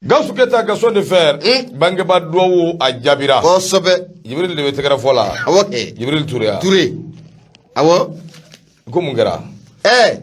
Gawusu Keyita, Gaston de Fer, bangebaa duwawu a jaabira. Kosɛbɛ. Jibril de bɛ tɛgɛrɛ fɔ la. Awɔ kɛ. Jibril Ture ya. Ture, awɔ. Ko mun kɛra? I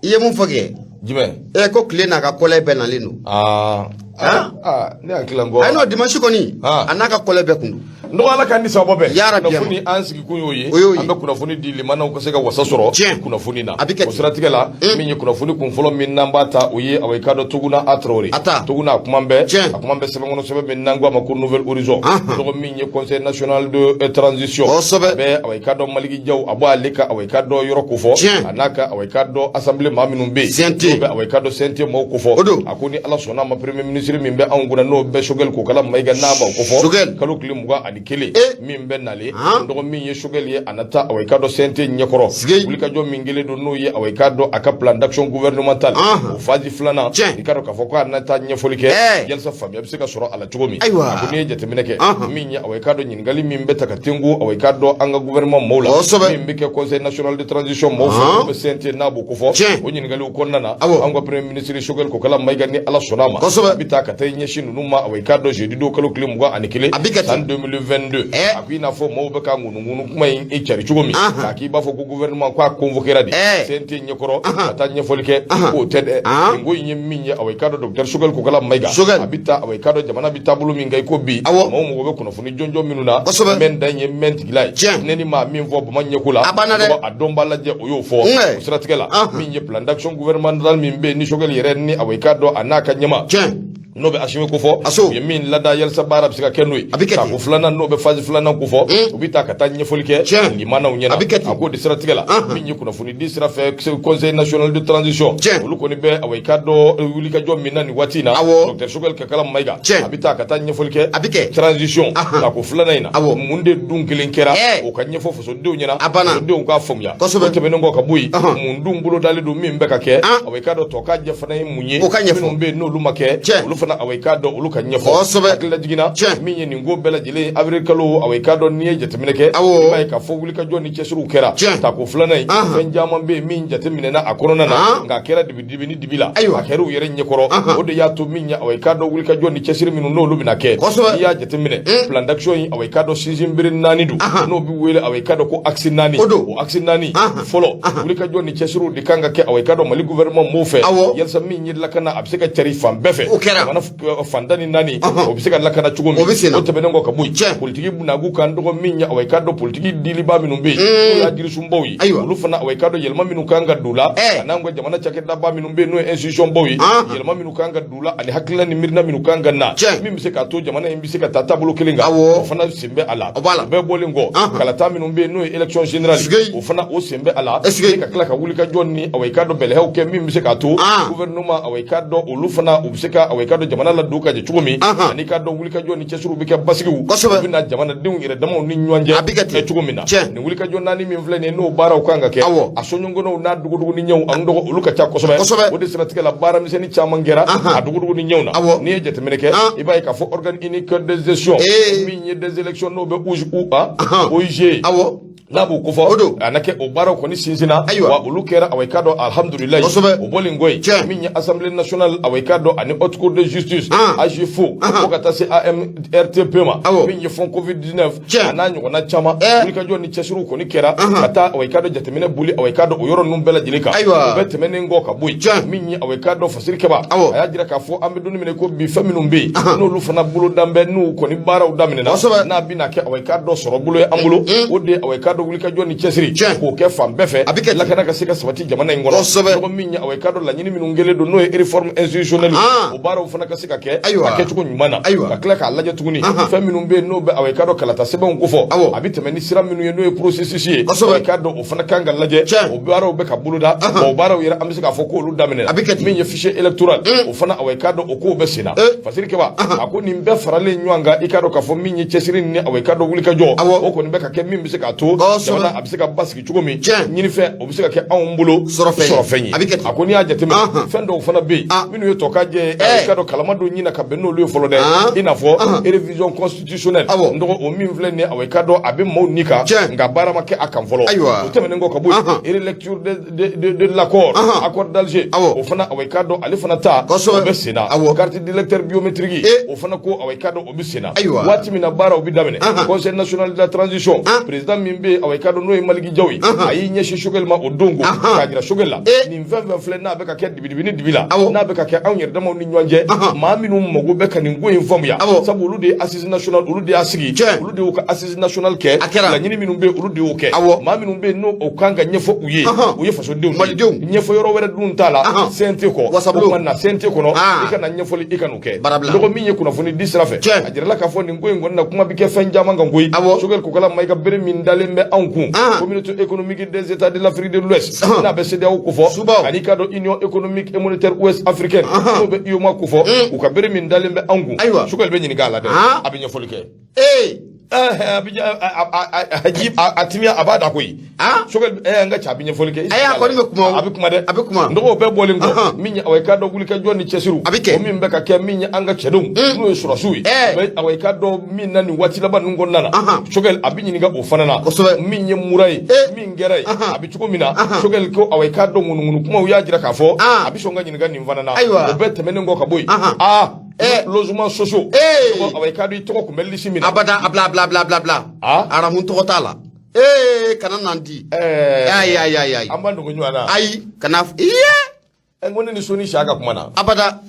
ye mun fɔ kɛ? Jumɛn? Ko tile n'a ka kɔlɛ bɛɛ nalen don. Aa. Han? Aa, ne hakili la n kɔ. Ayi, non, dimanche kɔni, a n'a ka kɔlɛ bɛɛ kun don. N dɔgɔ, Ala k'an ni sababa bɛn. Ya Rabbi. Kunnafoni, an sigikun y'o ye. O y'o ye. An bɛ kunnafoni di limanaw ka se ka wasa sɔrɔ kunnafoni na. A bɛ kɛ O ten. siratigɛ la, min ye kunnafoni kun fɔlɔ min n'an b'a ta, o ye, awa, i k'a dɔn, Toguna A Tarawele. A ta. Toguna, a kuma bɛɛ. A kuma bɛ sɛbɛn kɔnɔ, sɛbɛn min n'an ko a ma ko Nouvel Horizon. Dɔgɔ, min ye Conseil national de transition. Kosɛbɛ. A bɛ, awa, i k'a dɔn, Maliki Jaw, a bɔ ale ka, awa, i k'a dɔn, yɔrɔ kofɔ. A n'a ka, awa, i k'a dɔn, assemblée maa minnu bɛ yen. CNT. N'o bɛ, awa, i k'a dɔn, CNT maaw kofɔ. O don. A ko ni Ala sɔnna a ma, premier ministre min bɛ anw kunna, n'o bɛ Choguel Kokala Mayiga, n'a b'aw kofɔ. Choguel. Kalo tile 21. Min bɛ nalen. Dɔgɔ, min ye Choguel ye, a na taa, awa, i k'a dɔn, CNT ɲɛkɔrɔ. Sigei. Wulikajɔ min kɛlen don, n'o ye, awa, i k'a dɔn, a ka plan d'action gouvernemental. O phase filanan. I k'a dɔn k'a fɔ ko a na taa ɲɛfɔli kɛ. Yalisa faamuya bɛ se ka sɔrɔ a la cogo min. Ayiwa. A ko n'i ye jateminɛ kɛ. Min ye, awa, i k'a dɔn, ɲininkali min bɛ ta ka tengu, awa, i k'a dɔn, an ka gouvernement maaw la. Kosɛbɛ. Min bɛ kɛ Conseil national de transition maaw fɛ. N'o bɛ CNT, n'a b'o kofɔ. O ɲininkaliw kɔnɔna na. An ka premier ministre Choguel Kokala Mayiga, ni Ala sɔnna a ma. Kosɛbɛ. A bɛ taa ka taa i ɲɛsin ninnu ma, awa, i k'a dɔn, jeudi don, kalo tile 21. A bɛ kɛ ten. San 2022. A ko i n'a fɔ maaw bɛ ka ŋunuŋunu kuma in i cari cogo min. K'a k'i b'a fɔ ko gouvernement ko a convoqué de. CNT ɲɛkɔrɔ ka taa ɲɛfɔli kɛ, k'o tɛ dɛ. Nin ko in ye min ye, awa, i k'a dɔn, docteur Choguel Kokala Mayiga. Choguel. A bɛ taa, awa, i k'a dɔn, jamana bɛ taabolo min kan i ko bi. Maaw mago bɛ kunnafoni jɔnjɔn minnu na. Kosɛbɛ. Mɛn dan ye mɛn tigila ye. Ne ni maa min fɔ bama ɲɛko la. A banna dɛ. A dɔn b'a lajɛ, o y'o fɔ. O siratigɛ la. Min ye plan d'action gouvernemental min bɛ yen, ni Choguel yɛrɛ ni, awa, i k'a dɔn, a n'a ka ɲɛma. N'o bɛ Asimi kofɔ. Aso. U ye min lada yalisa baara bɛ se ka kɛ n'o ye. A bɛ kɛ ten. Tako filanan, n'o bɛ phase filanan kofɔ. U bɛ taa ka taa ɲɛfɔli kɛ. Limanaw ɲɛna. A bɛ kɛ ten. A k'o de siratigɛ la. Min ye kunnafoni di sira fɛ, Conseil national de transition. Olu kɔni bɛ, awa, i k'a dɔn, wulikajɔ min na nin waati in na. Docteur Choguel Kokala Mayiga. A bɛ taa ka taa ɲɛfɔli kɛ. A bɛ kɛ. Transition. Tako filanan in na. Mun de dun kelen kɛra. O ka ɲɛfɔ fasodenw ɲɛna. A banna. Fasodenw k'a faamuya. Kosɛbɛ. O tɛmɛnen kɔ ka bɔ yen. Mun dun bolodalen don min bɛ ka kɛ. Awa, i k'a dɔn, tɔ ka jɛ fana ye mun ye. O ka ɲɛfɔ. Minnu bɛ yen, n'olu ma kɛ. Olu fana, awa, i k'a dɔn, olu ka ɲɛfɔ. Kosɛbɛ. Hakili lajiginna. Min ye nin ko bɛɛ lajɛlen ye, avril kalo, awa, i k'a dɔn, n'i ye jateminɛ kɛ. I b'a ye k'a fɔ wulikajɔ ni cɛsiriw kɛra. Tako filanan in. Fɛn caman bɛ yen min jateminɛna a kɔnɔna na. Nka a kɛra dibi dibi ni dibi la. Ayiwa. A kɛra u yɛrɛ ɲɛkɔrɔ. O de y'a to min ye, awa, i k'a dɔn, wulikajɔ ni cɛsiri minnu n'olu bɛna kɛ. Kosɛbɛ. N'i y'a jateminɛ. Plan d'action in, awa, i k'a dɔn, sinsin bere naani don. N'o bɛ wele, awa, i k'a dɔn, ko axe naani. O don. O axe naani. Fɔlɔ, wulikajɔ ni cɛsiriw de kan ka kɛ, awa, i k'a dɔn, Mali gouvernement m'o fɛ. Yalisa min ye lakana, a bɛ se ka cari fan bɛɛ fɛ. O kɛra. Jamana fan 14, o bɛ se ka lakana cogo min. O bɛ sen na. O tɛmɛnen kɔ ka bɔ yen. Politiki nagu kan dɔgɔ, min ye, awa, i k'a dɔn, politiki diliba minnu bɛ yen, n'o y'a jirisunbaw ye. Ayiwa. Olu fana, awa, i k'a dɔn, yɛlɛma minnu kan ka don u la. A n'an ka jamana cakɛdaba minnu bɛ yen, n'o ye institution baw ye. Yɛlɛma minnu kan ka don u la ani hakilina ni miirina minnu kan ka na. Min bɛ se k'a to jamana in bɛ se ka taa taabolo kelen kan. O fana sen bɛ a la. O b'a la. O bɛɛ bɔlen kɔ. Kalata minnu bɛ yen, n'o ye élection générale. Sigei. O fana, o sen bɛ a la. Est-ce que- Ni ka tila ka wulikajɔ ni, awa, i k'a dɔn, bɛlɛhɛw kɛ min bɛ se k'a to. Gouvernement, awa, i k'a dɔn, olu fana u bɛ se ka, awa, i k'a dɔn, jamana ladon ka ɲɛ cogo min. Ani k'a dɔn, wulikajɔ ni cɛsiriw bɛ kɛ basigiw. Kosɛbɛ. U bɛ na jamanadenw yɛrɛ damaw ni ɲɔgɔn cɛ. A bɛ kɛ ten. Cogo min na. Tiɲɛ. Nin wulikajɔ naani min filɛ nin ye, n'o baaraw kan ka kɛ. A soɲɔgɔnw n'a dogodogo ni ɲɛw, ani dɔgɔ, olu ka ca kosɛbɛ. Kosɛbɛ. O de siratigɛ la, baaramisɛnnin caman kɛra. A dogodogo ni ɲɛw na. N'i ye jateminɛ kɛ. I b'a ye k'a fɔ organe unique de gestion. Min ye des élections, n'o bɛ OIG ou A. OIG. N'a b'o kofɔ. O don. A na kɛ o baaraw kɔni sinsinna. Ayiwa. Wa olu kɛra, awa, i k'a dɔn, alhamdulilayi. Kosɛbɛ. O bɔlen kɔ yen. Min ye Assemblée nationale, awa, i k'a dɔn, ani Haute Cour de justice. AGFO. Fo ka taa se AMRTP ma. Min ye fonds Covid 19. A n'a ɲɔgɔnna caman. Wulikajɔ ni cɛsiriw kɔni kɛra. Ka taa, awa, i k'a dɔn, jateminɛ boli, awa, i k'a dɔn, o yɔrɔ ninnu bɛɛ lajɛlen kan. Ayiwa. O bɛɛ tɛmɛnen kɔ ka bɔ yen. Min ye, awa, i k'a dɔn, Fasiri Kɛba. A y'a jira k'a fɔ an bɛ don min na i ko bi, fɛn minnu bɛ yen, n'olu fana bolo dan bɛ, n'u kɔni baaraw daminɛna. Kosɛbɛ. N'a bɛna kɛ, awa, i k'a dɔn, sɔrɔ bolo ye an bolo. O de ye, awa, i k'a dɔn, wulikajɔ ni cɛsiri. K'o kɛ fan bɛɛ fɛ. A bɛ kɛ ten. Lakana ka se ka sabati jamana in kɔnɔ. Kosɛbɛ. Dɔgɔ, min ye, awa, i k'a dɔn, laɲini minnu kɛlen don, n'o ye réforme institutionnelle. O baaraw fana ka se ka kɛ. Ayiwa. A kɛcogo ɲuman na. Ayiwa. Ka tila k'a lajɛ tuguni. Fɛn minnu bɛ yen, n'o bɛ, awa, i k'a dɔn, kalata sɛbɛnw kofɔ. A bɛ tɛmɛ ni sira minnu ye, n'o ye processus ye. Kosɛbɛ. Awa, i k'a dɔn, o fana kan ka lajɛ. O baaraw bɛ ka boloda. Wa o baaraw yɛrɛ, an bɛ se k'a fɔ k'olu daminɛna. A bɛ kɛ ten. Min ye fichier électoral. O fana, awa, i k'a dɔn, o kow bɛ sen na. Fasiri Kɛba, a ko nin bɛɛ faralen ɲɔgɔn kan, i k'a dɔn k'a fɔ min ye cɛsiri ni, awa, i k'a dɔn, wulikajɔ. O kɔni bɛ ka kɛ min bɛ se k'a to. Jamana a bɛ se ka basigi cogo min, ɲinifɛn o bɛ se ka kɛ anw bolo sɔrɔfɛn ye. A bɛ kɛ ten. A ko n'i y'a jateminɛ, fɛn dɔw fana bɛ yen minnu ye tɔkajɛ ye, i ka dɔn kalama don ɲin na ka bɛn n'olu ye fɔlɔ dɛ, i n'a fɔ révision constitutionnelle. N dɔgɔ, o min filɛ nin ye, awɔ, i ka dɔn a bɛ maaw ni kan, nka baara ma kɛ a kan fɔlɔ. O tɛmɛnen kɔ ka bɔ yen, relecture de l'accord, accord d'Alger, o fana, awɔ, i ka dɔn ale fana ta o bɛ sen na. Carte d'électeur biométrique, o fana ko, awɔ, i ka dɔn o bɛ sen na. Waati min na baaraw bɛ daminɛ, Conseil national de la transition président min bɛ yen, awɔ, i ka dɔn n'o ye Maliki Jaw ye, a y'i ɲɛsin Choguel ma o don ko k'a jira Choguel la, nin fɛn fɛn filɛ n'a bɛ ka kɛ dibidibi ni dibi la, n'a bɛ ka kɛ anw yɛrɛ damaw ni ɲɔgɔn cɛ, maa minnu mago bɛ ka nin ko in faamuya, sabu olu de ye assise nationale, olu de y'a sigi, olu de y'u ka assise nationale kɛ, laɲini minnu bɛ yen, olu de y'o kɛ. Maa minnu bɛ yen n'o o kan ka ɲɛfɔ u ye, u ye fasodenw de ye. Ɲɛfɔ yɔrɔ wɛrɛ dun t'a la CNT kɔ. O tuma na CNT kɔnɔ, i ka na ɲɛfɔli, i ka n'o kɛ. Dɔgɔ min ye kunnafoni di sira fɛ, a jirala k'a fɔ nin ko in kɔni na, kuma bɛ kɛ fɛn caman kan koyi. Choguel Kokala Mayiga, bere min dalen bɛ anw kun, Communauté économique des États de l'Afrique de l'Ouest, n'a bɛ CEDEAO kofɔ, ani k'a dɔn Union économique et monétaire ouest africaine, n'o bɛ UEMOA kofɔ, u ka bere min dalen bɛ anw kun, Choguel bɛ ɲininka a la dɛ, a bɛ ɲɛfɔli kɛ. A bɛ a timiya, a b'a da koyi. Choguel, n ka cɛ, a bɛ ɲɛfɔli kɛ. Ayi, a kɔni bɛ kuma. A bɛ kuma dɛ. A bɛ kuma. N dɔgɔ, o bɛɛ bɔlen kɔ, min ye, awɔ, i k'a dɔn wulikajɔ ni cɛsiriw a bɛ kɛ, o min bɛ ka kɛ, min ye an ka cɛdenw n'o ye sɔrɔdasiw ye, awɔ, i k'a dɔn min na nin waati laban ninnu kɔnɔna na, Choguel a bɛ ɲininka o fana na. Min ye mura ye, min kɛra ye, a bɛ cogo min na, Choguel ko, awɔ, i k'a dɔn ŋunuŋunu kumaw y'a jira k'a fɔ a bɛ sɔn ka ɲininka nin fana na. O bɛɛ tɛmɛnen kɔ ka bɔ yen, aa, logement sociaux, awɔ, i k'a dɔn i tɔgɔ tun bɛ liste min na. Abada, a bila, a bila, a bila, a bila. Aramu tɔgɔ t'a la. Kana n'an di. Ayi, ayi, ayi, ayi. An b'a dogo ɲɔgɔn na. Ayi, kana iye. N ko ne ni Soni Saka kuma na. Abada.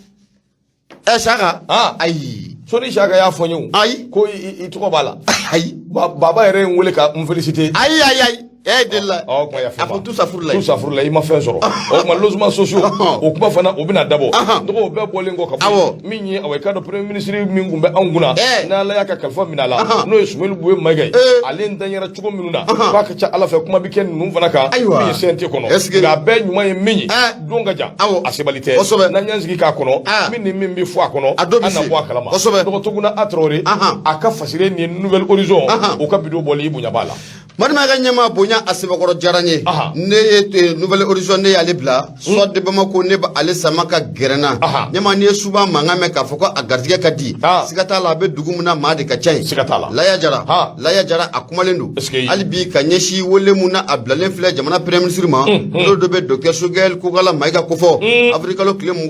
Saka. Ayi. Soni Saka y'a fɔ n ye o. Ayi. Ko i tɔgɔ b'a la. Ayi. Baba yɛrɛ ye n wele ka n féliciter. Ayi, ayi, ayi. Delila. Ɔ, kuma yafa. A fɔ tout ça furu la. Tout ça furu la, i ma fɛn sɔrɔ. O kuma logement sociaux, o kuma fana o bɛna dabɔ. Dɔgɔ, o bɛɛ bɔlen kɔ ka bɔ, min ye, awɔ, i k'a dɔn premier ministre min tun bɛ anw kunna, n'Ala y'a ka kalifa minɛ a la, n'o ye Soumeylou Boubèye Maïga ye, ale ntanyara cogo minnu na, k'a ka ca Ala fɛ, kuma bɛ kɛ ninnu fana kan, min ye CNT kɔnɔ. Nka a bɛɛ ɲuman ye min ye, don ka jan, a sebali tɛ. N'an y'an sigi k'a kɔnɔ, min ni min bɛ fɔ a kɔnɔ, an na bɔ a kalama. Dɔgɔ, Toguna A Traoré, a ka fasire nin ye Nouvel Horizon, o ka vidéo bɔlen, i bonya b'a la. Madima ka ɲɛmaa bonya a sɛbɛkɔrɔ diyara n ye. Ne ye Nouvel Horizon, ne y'ale bila Soir de Bamako, ne b'ale sama ka gɛrɛ n na. Ɲɛmaa, n'i ye suba mankan mɛn k'a fɔ ko a garijɛgɛ ka di, siga t'a la, a bɛ dugu min na, maa de ka ca yen. Siga t'a la. Laya Jara, Laya Jara, a kumalen don hali bi ka ɲɛsin wele mun na a bilalen filɛ jamana premier ministre ma, n'o dɔ bɛ docteur Choguel Kokala Mayiga kofɔ avril kalo tile 21,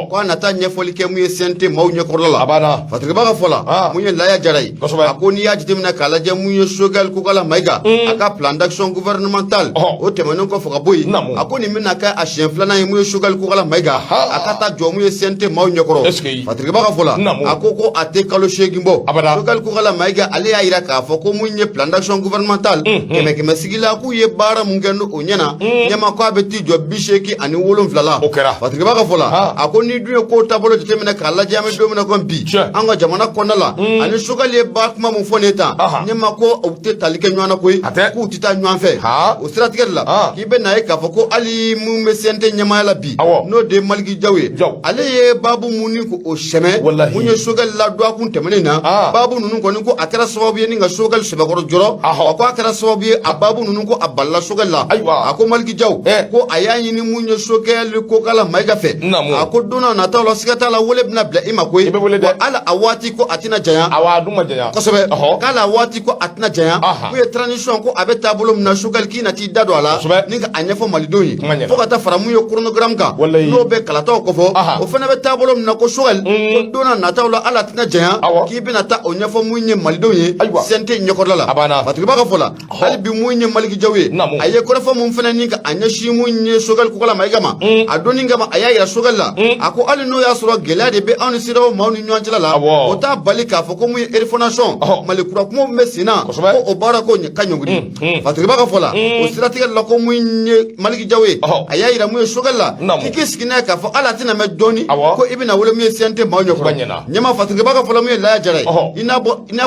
ko a na taa ɲɛfɔli kɛ mun ye CNT maaw ɲɛkɔrɔla la. A banna. Fatigaba ka fɔ la, mun ye Laya Jara ye, a ko n'i y'a jateminɛ k'a lajɛ, mun ye Choguel Kokala Mayiga a ka plan d'action gouvernemental, o tɛmɛnen kɔfɛ ka bɔ yen, a ko nin bɛna kɛ a siɲɛ filanan ye mun ye Choguel Kokala Mayiga a ka taa jɔ mun ye CNT maaw ɲɛkɔrɔ. Fatigaba ka fɔ la, a ko a tɛ kalo 8 bɔ. Choguel Kokala Mayiga, ale y'a jira k'a fɔ ko mun ye plan d'action gouvernemental, kɛmɛ kɛmɛ sigi la, k'u ye baara mun kɛ n'o ɲɛna, ɲɛma, ko a bɛ t'i jɔ 87 la. O kɛra. Fatigaba ka fɔ la, a ko n'i dun ye ko taabolo jateminɛ k'a lajɛ, an bɛ don min na komi bi, an ka jamana kɔnɔna la, ani Choguel ye ba kuma mun fɔ nin ye tan, ɲɛma, ko u tɛ tali kɛ ɲɔgɔn na koyi, k'u tɛ taa ɲɔgɔn fɛ. O siratigɛ de la, k'i bɛ n'a ye k'a fɔ ko hali mun bɛ CNT ɲɛmaaya la bi, n'o de ye Maliki Jaw ye, ale ye baabu mun ni k'o sɛmɛ mun ye Choguel la dɔgɔkun tɛmɛnen na, baabu ninnu kɔni, ko a kɛra sababu ye ni ka Choguel sɛbɛkɔrɔ jɔrɔ. A ko a kɛra sababu ye, a baabu ninnu, ko a balila Choguel la. A ko Maliki Jaw ko a y'a ɲini mun ye Choguel Kokala Mayiga fɛ, a ko don n'a nataw la, siga t'a la, wele bɛna bila i ma koyi. Wa hali a waati ko a tɛna janya. Awa, a dun ma janya. Kosɛbɛ. K'ale a waati ko a tɛna janya. K'u ye transition, ko a bɛ taabolo min na, Choguel k'i na t'i da don a la ni ka a ɲɛfɔ malidenw ye, fo ka taa fara mun ye chronogramme kan, n'o bɛ kalataw kofɔ, o fana bɛ taabolo min na, ko Choguel ko don n'a nataw la, hali a tɛna janya, k'i bɛna taa o ɲɛfɔ mun ye malidenw ye CNT ɲɛkɔrɔla la. Fatigiba ka fɔ la, hali bi mun ye Maliki Jaw ye, a ye kɔrɔfɔ mun fana ni ka a ɲɛsin mun ye Choguel Kokala Mayiga ma, a donni kama, a y'a yira Choguel la, a ko hali n'o y'a sɔrɔ gɛlɛya de bɛ anw ni CEDEAO maaw ni ɲɔgɔn cɛla la, o t'a bali k'a fɔ ko mun ye refondation Mali kura kuma min bɛ sen na, ko o baara ko ka ɲɔngiri. Fatigiba ka fɔ la, o siratigɛ la, ko mun ye Maliki Jaw ye, a y'a yira mun ye Choguel la, k'i k'i sigi n'a ye k'a fɔ hali a tɛna mɛn dɔɔni, ko i bɛna wele mun ye CNT maaw ɲɛkɔrɔ. Ɲɛma, Fatigiba ka fɔ la, mun ye Laya Jara ye, i n'a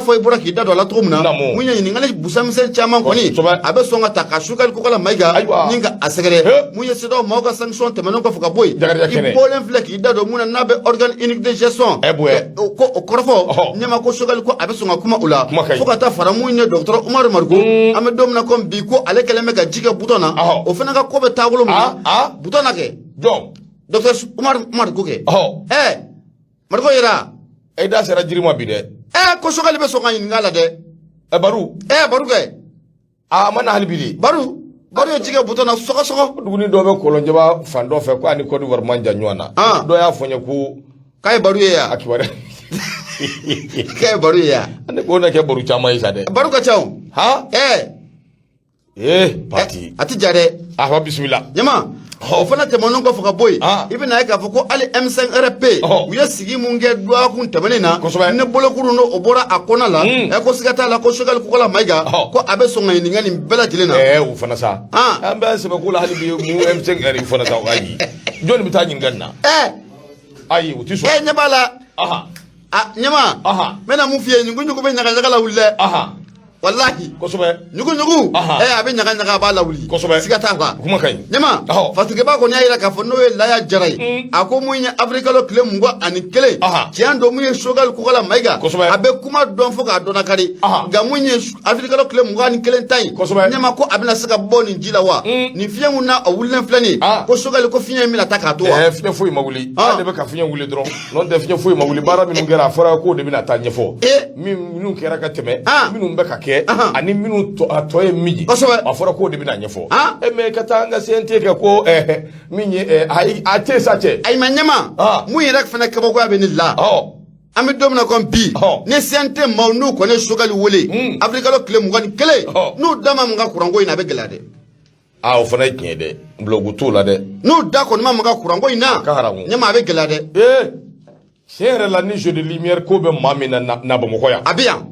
fɔ i bɔra k'i da don a la cogo min na, mun ye ɲininkali busamisɛn caman kɔni, a bɛ sɔn ka ta ka Choguel Kokala Mayiga ni ka a sɛgɛrɛ mun ye CEDEAO maaw ka sanction tɛmɛnen kɔfɛ ka bɔ yen. I bɔlen filɛ k'i da don mun na, n'a bɛ organe unique de gestion ko o kɔrɔfɔ, ɲɛma, ko Choguel ko a bɛ sɔn ka kuma o la, fo ka taa fara mun ye docteur Umaru Mariko, an bɛ don min na komi bi, ko ale kɛlen bɛ ka ji kɛ butɔn na. O fana ka ko bɛ taabolo min na butɔn na kɛ. Jɔn? Docteur Umar Mariko kɛ. Ɛɛ, Mariko yɛrɛ. E da sera jiri ma bi dɛ. Ɛɛ, ko Choguel bɛ sɔn ka ɲininka a la dɛ. Ɛ, Baru. Ɛɛ, Baru kɛ. A ma na hali bi de. Baru ye ji kɛ butɔn na sɔgɔsɔgɔ. Duguni dɔ bɛ Kɔlɔnjɛba fan dɔ fɛ, ko a ni Côte d'Ivoire man jan ɲɔgɔn na. Dɔ y'a fɔ n ye ko k'a ye Baru ye yan. A kibaruya. K'a ye Baru ye yan. Ne ko na kɛ Baru caman ye sa dɛ. Baru ka ca o. Han. Ɛɛ. Ee, pati. A ti ja dɛ. A fa, bisimila. Ɲama, o fana tɛmɛnen kɔfɛ ka bɔ yen, i bɛna ye k'a fɔ ko hali M5RP, u ye sigi mun kɛ dɔgɔkun tɛmɛnen na, ni bolokuru n'o bɔra a kɔnɔ la, ɛ, ko siga t'a la ko Choguel Kokalla Maïga, ko a bɛ sɔn ka ɲininka nin bɛɛ lajɛlen na. Ɛɛ, o fana sa, an bɛ sɛbɛ ko la hali bi. Mun M5R fana sa? Ayi, jɔnni bɛ taa ɲininka nin na? Ɛɛ. Ayi, u ti sɔn. Ɛ, ɲɛ b'a la. A ɲama, n bɛna mun f'i ye? Ɲugu bɛ ɲaga ɲaga la wuli dɛ. Walahi. Ɲugu, ɛ, a bɛ ɲaga ɲaga, a b'a lawuli. Siga t'a la. Kuma ka ɲi. Ɲama, Fatigeba kɔni y'a jira k'a fɔ n'o ye Laya Jara ye, a ko mun ye avril kalo tile 21, tiɲɛ don, mun ye Choguel Kokalla Maïga, a bɛ kuma dɔn fo k'a dɔn kari. Nka mun ye avril kalo tile 21 ta in? Ɲama, ko a bɛna se ka bɔ nin ji la wa? Nin fiɲɛ mun na a wulilen filɛ nin ye, ko Choguel, ko fiɲɛ in bɛna taa k'a to wa? Ɛɛ, fiɲɛ foyi ma wuli. An de bɛ ka fiɲɛ wuli dɔrɔn, n'o tɛ fiɲɛ foyi ma wuli. Baara minnu kɛra, a fɔra k'o de bɛna taa ɲɛfɔ, minnu kɛra ka tɛmɛ, minnu bɛ ka kɛ, ani minnu a tɔ ye min ye. A fɔra k'o de bɛna ɲɛfɔ. E mɛ ka taa an ka CNT kɛ ko min ye, ayi, a tɛ sa cɛ. Ayi, ma ɲɛma, mun yɛrɛ fana kabakoya bɛ ne la, an bɛ don min na komi bi, ni CNT maaw n'u kɔni ye Choguel wele avril kalo tile 21, n'u da ma maga kuranko in na, a bɛ gɛlɛya dɛ. Aa, o fana ye tiɲɛ dɛ, bulɔku t'o la dɛ. N'u da kɔni ma maga kuranko in na, ɲɛma, a bɛ gɛlɛya dɛ. Ee, tiɲɛ yɛrɛ la, ni jeu de lumière ko bɛ maa min na na Bamakɔ yan. A bɛ yan,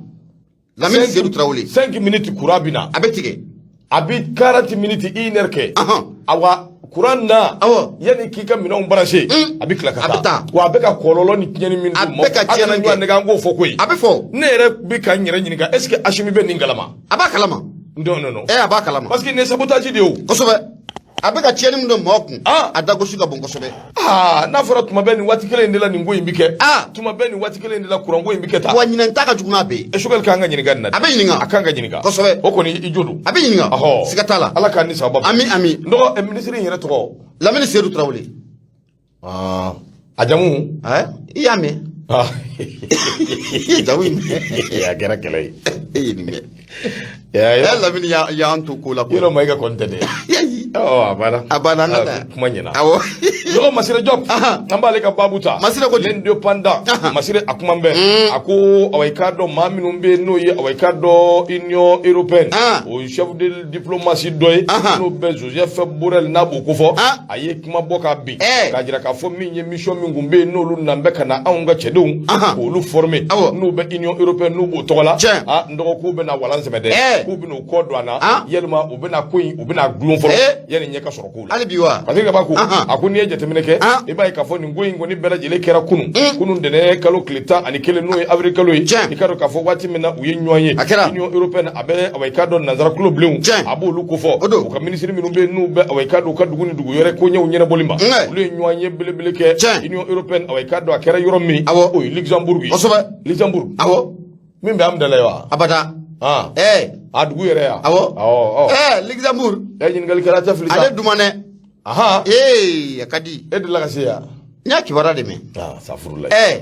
Lamini Seydou Traoré. 5 minutes courant bɛ na. A bɛ tigɛ. A bɛ 40 minutes, une heure kɛ. Awa, courant na. Yanni k'i ka minɛnw brancher, a bɛ tila ka taa. A bɛ taa. Wa a bɛ ka kɔlɔlɔ ni tiɲɛni min A bɛ ka tiɲɛni kɛ. An kana ɲɔgɔn nɛgɛ, an k'o fɔ koyi. A bɛ fɔ. Ne yɛrɛ bɛ ka n yɛrɛ ɲininka, est ce que Assimi bɛ nin kalama? A b'a kalama. Non, non, non. Ɛ, a b'a kalama. Parce que nin ye sabotage de ye o. Kosɛbɛ. A bɛ ka tiɲɛni min don maaw kun, a dagosi ka bon kosɛbɛ. Aa, n'a fɔra tuma bɛɛ nin waati kelen in de la nin ko in bɛ kɛ. Tuma bɛɛ nin waati kelen in de la kuran ko in bɛ kɛ tan. Wa ɲinɛn ta ka jugu n'a bɛɛ ye. Choguel kan ka ɲininka nin na. A bɛ ɲininka. A kan ka ɲininka. Kosɛbɛ. O kɔni, i jo don. A bɛ ɲininka. Siga t'a la. Ala k'an ni sababa. Ami, ami. N dɔgɔ, minisiri in yɛrɛ tɔgɔ? Lamini Seydou Traoré. A jamu? I y'a mɛn. I ye jamu in mɛn. A kɛra kɛlɛ ye. E ye nin mɛn. Ɛ, Lamini y'an to ko la. Yɔrɔ Mayiga kɔni tɛ dɛ. Ɔ, a banna. A banna, an ka taa. Kuma ɲɛna. Awɔ. Dɔgɔ Masire Diop, an b'ale ka baabu ta. Masire ko di? L'indépendant. Masire a kuma bɛn. A ko awa, i k'a dɔn maa minnu bɛ yen n'o ye, awa, i k'a dɔn Union européenne. O ye chef de diplomatie dɔ ye. N'o bɛ Joseph Borrell n'a b'o kofɔ. A ye kuma bɔ ka bin. K'a jira k'a fɔ min ye mission min kun bɛ yen n'olu nan bɛ ka na anw ka cɛdenw k'olu former. N'u bɛ Union européenne n'u b'o tɔgɔ la. Ah, n dɔgɔ, k'u bɛna walan sɛmɛ dɛ. K'u bɛna u kɔ don a na. Yalima u bɛna ko in, u bɛna gulon fɔlɔ. Yanni ɲɛ ka sɔrɔ kow la. Hali bi wa? Parce que kabako, a ko n'i ye jateminɛ kɛ, i b'a ye k'a fɔ nin ko in kɔni bɛɛ lajɛlen kɛra kunun. Kunun ntɛnɛn kalo tile 11, n'o ye avril kalo ye. I k'a dɔn k'a fɔ waati min na u ye ɲɔgɔn ye. A kɛra. Union européenne, a bɛ, awa, i k'a dɔn nanzara kulo bilenw. A b'olu kofɔ. O don. U ka minisiri minnu bɛ yen n'u bɛ, awa, i k'a dɔn u ka dugu ni dugu wɛrɛ koɲɛw ɲɛnabɔli ma. Olu ye ɲɔgɔn ye belebele kɛ. Union européenne, awa, i k'a dɔn a kɛra yɔrɔ min. O ye Luxembourg ye. Luxembourg. Min bɛ Amudalayi wa? Abada. Ɛɛ. A dugu yɛrɛ yan. Awɔ. Awɔ. Ɛɛ, Luxembourg. Ɛ, ɲininkali kɛra tɛ fili sa. Ale duman dɛ. Ee, a ka di. E delila ka se yan? N y'a kibaruya de mɛn. Aa, safurulayi. Ɛɛ.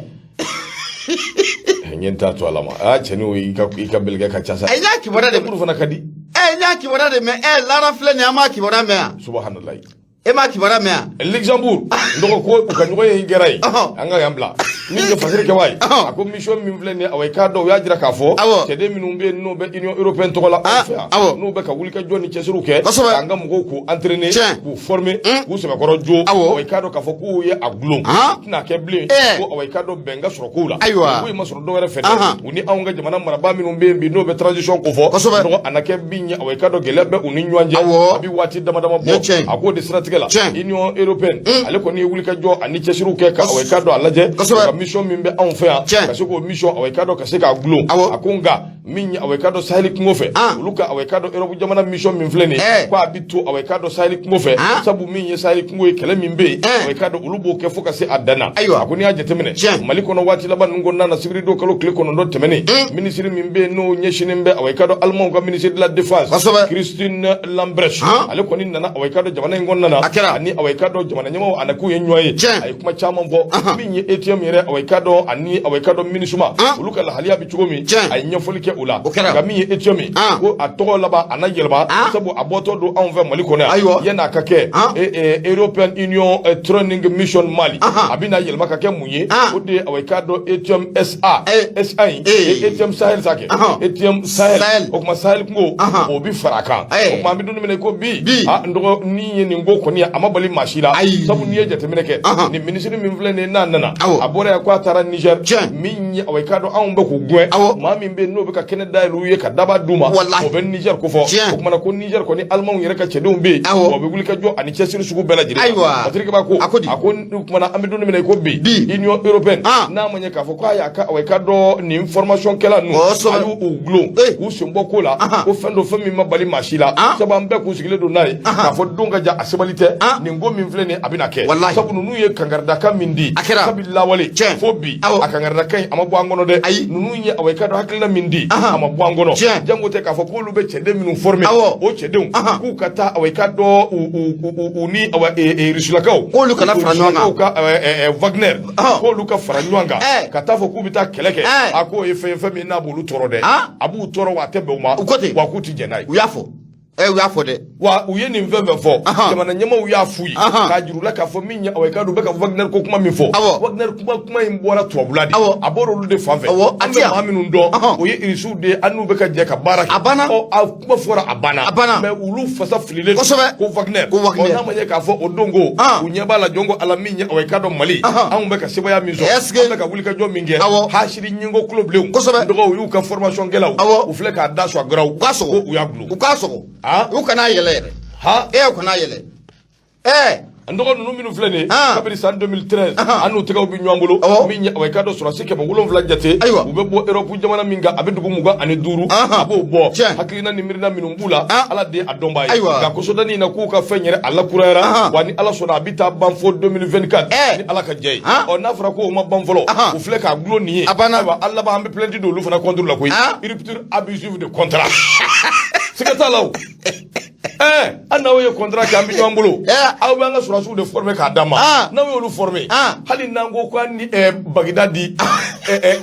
N ye n ta to a la ma. Aa, cɛnin o, i ka belikɛ ka ca sa. Ayi, n y'a kibaruya de mɛn. Luxembourg fana ka di. Ɛɛ, n y'a kibaruya de mɛn. Ɛɛ, Lara filɛ nin ye, an m'a kibaruya mɛn yan. Subahanallahi. E m'a kibaruya mɛn yan? Luxembourg, n dɔgɔ, ko u ka ɲɔgɔn ye kɛra yen. An ka yan bila. Min ye fasiri kɛ wa ye. A ko mission min filɛ nin ye, awa, i k'a dɔn u y'a jira k'a fɔ. Cɛden minnu bɛ yen n'o bɛ Union européenne tɔgɔ la anw fɛ yan. N'u bɛ ka wulikajɔ ni cɛsiriw kɛ. K'an ka mɔgɔw k'u entraîner. K'u former. K'u sɛbɛkɔrɔ jo. Awa, i k'a dɔn k'a fɔ k'u ye a gulon. Tɛna kɛ bilen. Ko awa, i k'a dɔn bɛn ka sɔrɔ kow la. Ko in ma sɔrɔ dɔwɛrɛ fɛ dɛ. U ni anw ka jamana marabaa minnu bɛ yen bi n'o bɛ transition ko fɔ. Dɔgɔ, a na kɛ bin ye, awa, i k'a dɔn gɛlɛya bɛ u ni ɲɔgɔn cɛ. A bɛ waati dama dama bɔ. A k'o de siratigɛ siratigɛ la, Union européenne ale kɔni ye wulikajɔ ani cɛsiriw kɛ ka awa i k'a dɔn a lajɛ ka mission min bɛ anw fɛ yan, ka se k'o mission awa i k'a dɔn ka se k'a gulon. A ko nka min ye awa i k'a dɔn Saheli kungo fɛ, olu ka awa i k'a dɔn Europe jamana mission min filɛ nin ye, ko a bɛ to awa i k'a dɔn Saheli kungo fɛ, sabu min ye Saheli kungo ye, kɛlɛ min bɛ yen, awa i k'a dɔn olu b'o kɛ fo ka se a dan na. A ko n'i y'a jateminɛ Mali kɔnɔ waati laban ninnu kɔnɔna na, sibiri don kalo tile 9 tɛmɛnen, minisiri min bɛ yen n'o ɲɛsinnen bɛ awa i k'a dɔn Alimanw ka ministre de la défense, Christine Lambrecht, ale kɔni nana awa i k'a dɔn jamana in kɔnɔna na, ani awa i k'a dɔn jamana ɲɛmaaw a na k'u ye ɲɔgɔn ye. A ye kuma caman fɔ min ye EUTM yɛrɛ awa i k'a dɔn ani awa i k'a dɔn MINUSMA, olu ka lahaliya bɛ cogo min, a ye ɲɛfɔli kɛ o la. Nka min ye EUTM ye, ko a tɔgɔ laban a na yɛlɛma, sabu a bɔtɔ don anw fɛ Mali kɔnɔ yan, yan'a ka kɛ European Union Training Mission Mali, a bɛna yɛlɛma ka kɛ mun ye? O de ye awa i k'a dɔn EUTM SA, SA in EUTM Sahel sa kɛ EUTM Sahel. O tuma Sahel kungo o bɛ fara a kan. O tuma an bɛ don min na i ko bi, a n dɔgɔ, ni ye nin ko kɔni ye, a ma bali maa si la, sabu n'i ye jateminɛ kɛ, nin minisiri min filɛ nin ye, n'a nana, a bɔra yan ko a taara Niger, min ye awa i k'a dɔn anw bɛ k'u gɛn, maa min bɛ yen n'o bɛ ka kɛnɛ dayɛlɛ u ye ka daba d'u ma, o bɛ Niger ko fɔ. O tuma na ko Niger kɔni, Alimanw yɛrɛ ka cɛdenw bɛ yen, o bɛ wuli ka jɔ ani cɛsiri sugu bɛɛ lajɛlen. Patrick Ba ko, a ko o tuma na an bɛ don min na i ko bi, Union européenne n'a ma ɲɛ k'a fɔ k'a y'a ka awa i k'a dɔn nin formation kɛla ninnu, a y'u gulon k'u sen bɔ ko la, ko fɛn don, fɛn min ma bali maa si la, sabu an bɛɛ kun sigilen don n'a ye k'a fɔ don ka jan a sebali tɛ. Nin ko min filɛ nin ye, a bɛna kɛ, sabu ninnu ye kankaridakan min di kabi lawale fo bi, a kankaridakan in a ma bɔ an kɔnɔ dɛ. Ayi, ninnu ye awa i k'a dɔn hakilina min di, a ma bɔ an kɔnɔ. Jango tɛ k'a fɔ k'olu bɛ cɛden minnu former, o cɛdenw k'u ka taa awa i k'a dɔn u ni awa Rusilakaw, k'olu kana fara ɲɔgɔn kan, ka Wagner, k'olu ka fara ɲɔgɔn kan ka taa fɔ k'u bɛ taa kɛlɛ kɛ. A k'o ye fɛn ye, fɛn min n'a b'olu tɔɔrɔ dɛ, a b'u tɔɔrɔ wa a tɛ bɛn u ma, wa k'u tɛ jɛn n'a ye. U y'a fɔ, u y'a fɔ dɛ. Wa u ye nin fɛn fɛn fɔ, jamana ɲɛmaaw y'a f'u ye k'a jira u la k'a fɔ min ye awa i k'a dɔn u bɛ ka Wagner ko kuma min fɔ, Wagner kuma in bɔra tubabula de, a bɔra olu de fan fɛ. An bɛ maa minnu dɔn, o ye Irisiw de ye, an n'u bɛ ka jɛ ka baara kɛ. A banna. Ɔ, a kuma fɔra, a banna. A banna. Mais olu fasa fililen. Kosɛbɛ. Ko Wagner. Ko Wagner. Ɔ, n'a ma ɲɛ k'a fɔ o don ko u ɲɛ b'a la jɔn ko Ala min ye awa i k'a dɔn Mali, anw bɛ ka sebaaya min sɔrɔ, an bɛ ka wulikajɔ min kɛ, hasidi ɲinko kulo bilenw. Dɔgɔw y'u ka formation kɛlaw, u filɛ k'a da sɔgɔ garaw. U k'a sɔgɔ. Ko u y'a gulon. U k'a sɔgɔ. U kana yɛlɛ yɛrɛ. U kana yɛlɛ. N dɔgɔ, ninnu minnu filɛ nin ye, kabini san 2013 an n'u tɛgɛw bɛ ɲɔgɔn bolo, min ye awa i k'a dɔn sɔrɔdasi 700 jate, u bɛ bɔ Europe jamana min kan, a bɛ dugu 25, a b'o bɔ. Hakilina ni miirina minnu b'u la, Ala de ye a dɔnbaa ye. Nka kɔsɔdani in na, k'u ka fɛn yɛrɛ a lakurayara wa, ni Ala sɔnna a bɛ taa ban fo 2024, ni Ala ka jɛ ye. Ɔ, n'a fɔra ko o ma ban fɔlɔ, u filɛ k'a gulon nin ye. A banna. Ayiwa, an laban an bɛ plainte don olu fana contre la koyi, rupture abusive de contrat, siga t'a la o. An n'aw ye contrat kɛ, an bɛ ɲɔgɔn bolo, aw bɛ an ka sɔrɔdasiw de former k'a d'an ma. N'aw y'olu former, hali n'an ko k'an ni Bagdadi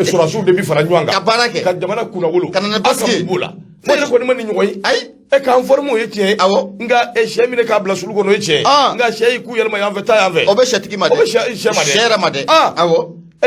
sɔrɔdasiw de bɛ fara ɲɔgɔn kan ka baara kɛ, ka jamana kunnawolo, ka na ni aw ka basigi ye. mun b'o la? Ne yɛrɛ kɔni ma nin ɲɔgɔn ye. Ayi. K'an former, o ye tiɲɛ ye. Nka sɛ minɛ k'a bila sulu kɔnɔ, o ye tiɲɛ ye. Nka sɛ y'i ku yɛlɛma yan fɛ, taa yan fɛ. O bɛ sɛtigi ma dɛ. O bɛ sɛ ma dɛ. Sɛ yɛrɛ ma dɛ.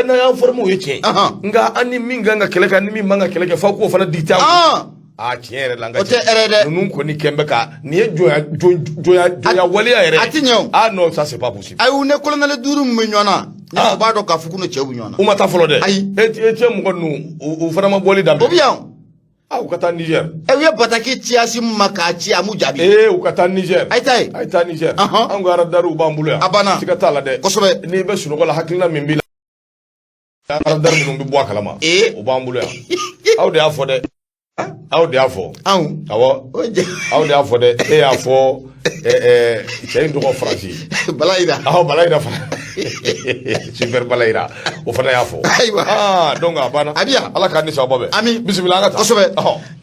N'an y'an former, o ye tiɲɛ ye. Nka an ni min kan ka kɛlɛ kɛ, an ni min man ka kɛlɛ kɛ, f'aw k'o fana dicter an kun. Aa, tiɲɛ yɛrɛ la, n ka O tɛ hɛrɛ ye dɛ. Ninnu kɔni kɛn bɛ ka nin ye jɔnya jɔnya jɔnya waleya yɛrɛ. A ti ɲɛ o. Ah non, ça c'est pas possible. Ayi, u ni colonel duuru min bɛ ɲɔgɔn na, u b'a dɔn k'a fɔ k'u ni cɛw bɛ ɲɔgɔn na. U ma taa fɔlɔ dɛ. Ayi. E cɛ mɔgɔ ninnu, u fana ma bɔli daminɛ. O bɛ yan. Ah, u ka taa Niger. U ye bataki ci Asimi ma k'a ci, a m'u jaabi. Ee, u ka taa Niger. A ye taa yen. A ye taa Niger. Anw ka radariw b'an bolo yan. A banna. Siga t'a la dɛ. Kosɛbɛ. N'i bɛ sunɔgɔ la, hakilina min b'i la, radar minnu bɛ bɔ a kalama, o b'an bolo yan. Aw de y'a fɔ dɛ. Aw de y'a fɔ. Anw. Awɔ. O jɛ. Aw de y'a fɔ dɛ. E y'a fɔ cɛ in tɔgɔ Faransi. Balayira. Awɔ, Balayira fana. Super Balayira. O fana y'a fɔ. Ayiwa. Ah, donc a banna. A bɛ yan. Ala k'an ni sababa bɛn. Ami. Bisimila, an ka taa. Kosɛbɛ.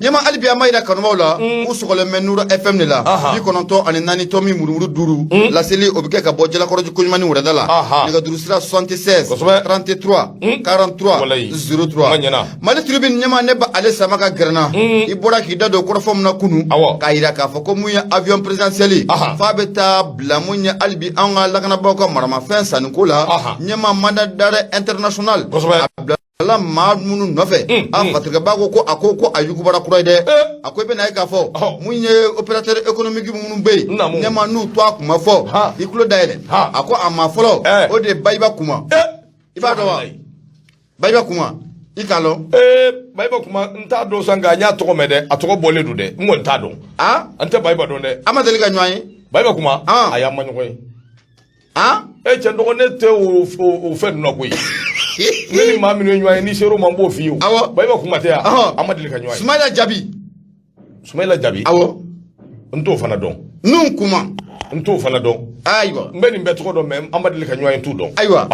Ɲɛma, hali bi an b'a yira kanubaw la u sɔgɔlen bɛ Nuru FM de la, 94.4 tomi murumuru 5. Laseli o bɛ kɛ ka bɔ Jalakɔrɔji koɲuman ni wɛrɛda la. Nɛgɛjuru sira 76 33 43 03. Kuma ɲɛna. Mali Tribune ɲɛma, ne ba ale sama ka gɛrɛna. I bɔra k'i da don kɔrɔfɔ min na kunu, k'a yira k'a fɔ ko mun ye avion présidentiel, f'a bɛ taa bila mun ye hali bi anw ka lakanabaaw ka maramafɛn sanniko la. Ɲɛma, mandat d'arrêt international a bila ala maa minnu nɔfɛ, a fatigɛba ko a ko a yugubara kura ye dɛ. A ko i bɛna ye k'a fɔ mun ye opérateur économique minnu bɛ yen, ɲɛma, n'u to a kuma fɔ, i tulo dayɛlɛ. A ko a ma fɔlɔ, o de ye Bayiba Kuma. I b'a dɔn wa? Bayiba Kuma, i k'a lɔn? Ee, Bayiba Kuma, n t'a dɔn sa, nka n y'a tɔgɔ mɛn dɛ. A tɔgɔ bɔlen don dɛ, n kɔni t'a dɔn. An tɛ Bayiba dɔn dɛ. An ma deli ka ɲɔgɔn ye. Bayiba Kuma, a y'an ma ɲɔgɔn ye. E cɛ dɔgɔ, ne tɛ o fɛn ninnu na koyi. Ne ni maa minnu ye ɲɔgɔn ye, n'i ser'o ma, n b'o f'i ye o. Bayiba Kuma tɛ yan? An ma deli ka ɲɔgɔn ye. Sumayila Jabi. Sumayila Jabi? Awɔ. N t'o fana dɔn. Nuhu Kuma. N t'o fana dɔn. Ayiwa. N bɛ nin bɛɛ tɔgɔ dɔn, mais an ma deli ka ɲɔgɔn ye, n t'u dɔn. Ayiwa.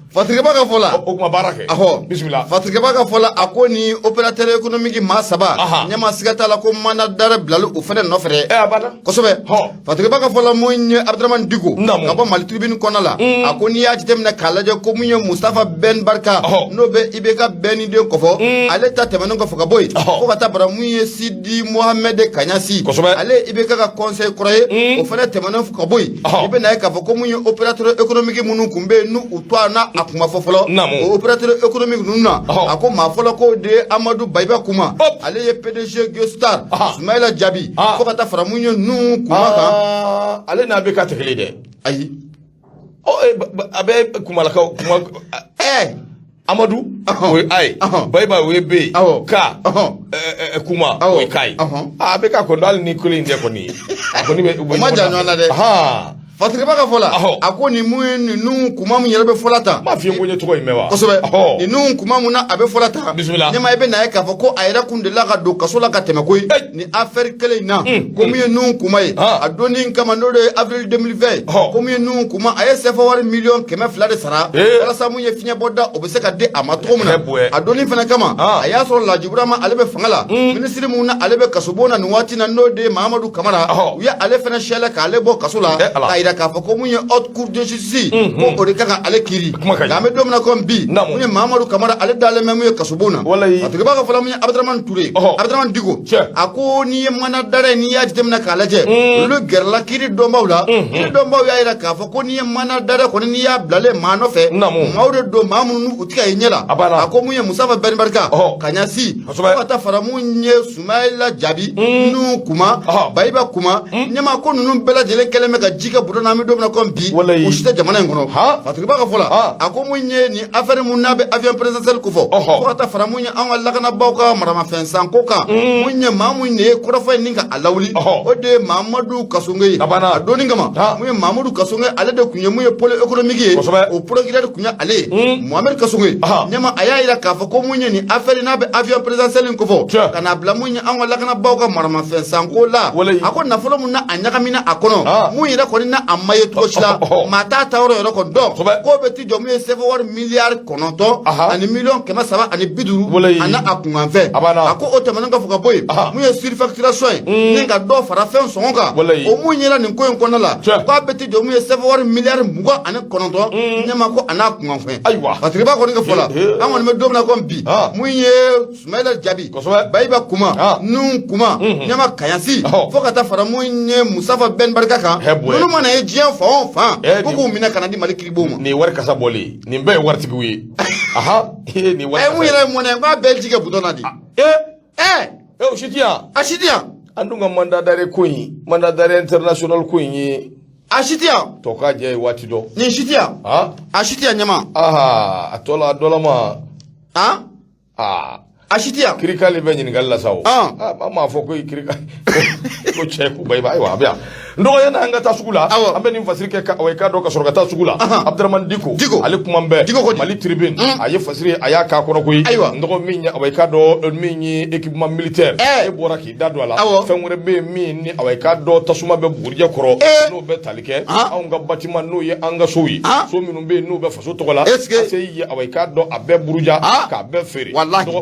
Fatirikɛba ka fɔ la. O kuma baara kɛ. Bisimila. Fatirikɛba ka fɔ la, a ko ni opérateur économique maa saba. Ɲɛma, siga t'a la ko mandat d'arrêt bilali o fana nɔfɛ dɛ. Ɛ, a banna. Kosɛbɛ. Fatirikɛba ka fɔ la, mun ye Abdramane Diko. Ka bɔ Mali Tribune kɔnɔna la. A ko n'i y'a jateminɛ k'a lajɛ ko mun ye Mustafa Ben Barka. N'o bɛ IBK bɛɛ ni den kɔfɔ. Ale ta tɛmɛnen kɔfɛ ka bɔ yen. Fo ka taa bara mun ye Sidi Mohamed Kaɲasi. Ale ye IBK ka conseil kɔrɔ ye. O fana tɛmɛnen ka bɔ yen. I bɛ na ye k'a fɔ ko mun ye opérateur économique minnu tun bɛ yen, n'u u tɔgɔ n'a a kun ma fɔ fɔlɔ. O opérateur économique ninnu na, a ko maa fɔlɔ k'o de ye Amadu Bayiba Kuma. Ale ye PDG Guestar. Sumayila Jabi. Fo ka taa fara mun ye Nuhu Kuma kan. Ale n'a bɛ ka tɛ kelen dɛ. Ayi. Ɔ, a bɛ kumalakaw kuma. Amadu o ye A ye, Bayiba o ye B ye, K Kuma o ye K ye. A bɛ ka kɔni hali ni kelen in tɛ kɔni, a kɔni bɛ. O ma jan ɲɔgɔn na dɛ. Fatirikɛba ka fɔ la, a ko nin mun ye ninnu kuma mun yɛrɛ bɛ fɔla tan. N b'a f'i ye ko n ye tɔgɔ in mɛn wa. Kosɛbɛ. Ninnu kuma mun na a bɛ fɔla tan. Bisimila. Ɲɛma, i bɛ na ye k'a fɔ ko a yɛrɛ kun delila ka don kaso la ka tɛmɛ koyi. Nin affaire kelen in na. Ko mun ye Nuhu Kuma ye. A donni kama, n'o de ye avril 2020. Ko mun ye Nuhu Kuma, a ye CFA wari miliyɔn 200 de sara. Walasa mun ye fiɲɛbɔda, o bɛ se ka di a ma cogo min na. A donni fana kama, a y'a sɔrɔ Laji Burama ale bɛ fanga la. Minisiri mun na ale bɛ kasobon na nin waati na, n'o de ye Mahamadu Kamara. U ye ale fana sɛlɛ k'ale bɔ kaso la. K'a yira k'a fɔ ko mun ye haute cour de justice, ko o de ka kan ale kiiri. Nka an bɛ don min na komi bi, mun ye Mahamadu Kamara, ale dalen bɛ mun ye kasobon na. Fatirikɛba ka fɔ la, mun ye Abdramane Touré, Abdramane Diko, a ko n'i ye mandat d'arrêt, n'i y'a jateminɛ k'a lajɛ, olu gɛrɛla kiiri dɔnbaw la. Kiiri dɔnbaw y'a yira k'a fɔ ko n'i ye mandat d'arrêt kɔni, n'i y'a bilalen maa nɔfɛ, maaw de don, maa minnu u tɛ ka ye ɲɛ la. A ko mun ye Mustafa Ben Barka, Kaɲasi, fo ka taa fara mun ye Sumayila Jabi, Nuhu Kuma, Bayiba Kuma, ɲɛma, ko ninnu bɛɛ lajɛlen kɛlen bɛ ka ji kɛ budon na. An bɛ don min na komi bi, u si tɛ jamana in kɔnɔ. Fatirikɛba ka fɔ la, a ko mun ye nin affaire mun n'a bɛ avion présidentiel ko fɔ, fo ka taa fara mun ye an ka lakanabaaw ka maramafɛn san ko kan, mun ye maa mun de ye kɔrɔfɔ in ni ka a lawuli, o de ye Mamadu Kasonge ye. A donni kama, mun ye Mamadu Kasonge, ale de tun ye mun ye pôle économique ye, o procureur tun ye ale ye, Mohamed Kasonge. Ɲɛma, a y'a yira k'a fɔ ko mun ye nin affaire n'a bɛ avion présidentiel in ko fɔ, ka n'a bila mun ye an ka lakanabaaw ka maramafɛn sanko la, a ko nafolo mun na a ɲagamina a kɔnɔ, mun yɛrɛ kɔni na a ma ye cogo si la, maa t'a ta yɔrɔ yɛrɛ kɔni dɔn, k'o bɛ t'i jɔ mun ye CFA wari miliyari 9 ani miliyɔn 350 ani a kunkanfɛn. A ko o tɛmɛnen kɔfɛ ka bɔ yen, mun ye surfacturation ye ni ka dɔ fara fɛn sɔngɔ kan, o mun yera nin ko in kɔnɔna la, k'a bɛ t'i jɔ mun ye CFA wari miliyari 29, ɲɛma, ko a n'a kunkanfɛn. Ayiwa. Fatirikɛba kɔni ka fɔ la, an kɔni bɛ don min na komi bi, mun ye Sumayila Jabi, Bayiba Kuma, Nuhu Kuma, ɲɛma, Kaɲasi, fo ka taa fara mun ye Mustafa Ben Barka kan, ninnu mana ye diɲɛ fan o fan, ko k'u minɛ ka na di Mali kiiribon ma. Nin ye wari kasa bɔlen ye, nin bɛɛ ye waritigiw ye. Nin wari. Mun yɛrɛ ye mɔnɛ ye, k'a bɛɛ ji kɛ bidon na de. O si ti yan. A si ti yan. An dun ka mandat d'arrêt ko in, mandat d'arrêt international ko in ye. A si ti yan. Tɔ ka jɛ ye waati dɔ. Nin si ti yan. A si ti yan, ɲɛma. A tɔ la a dɔ la ma. A si ti yan. Kirikali bɛ ɲininkali la sa o. An m'a fɔ ko kirika ko cɛ ko Bayiba. Ayiwa, a bɛ yan. N dɔgɔ, yanni an ka taa sugu la, an bɛ nin fasiri kɛ ka i k'a dɔn ka sɔrɔ ka taa sugu la. Abdramane Diko, ale kuma bɛɛ. Diko ko Mali Tribune, a ye fasiri, a y'a k'a kɔnɔ koyi. Ayiwa. N dɔgɔ, min ye awa i k'a dɔn min ye équipement militaire, e bɔra k'i da don a la. Fɛn wɛrɛ bɛ yen min ni awa i k'a dɔn tasuma bɛ bugurijɛ kɔrɔ, n'o bɛ tali kɛ anw ka bâtiment, n'o ye an ka sow ye, so minnu bɛ yen n'u bɛ faso tɔgɔ la. ACI ye awa i k'a dɔn a bɛɛ buruja k'a bɛɛ feere.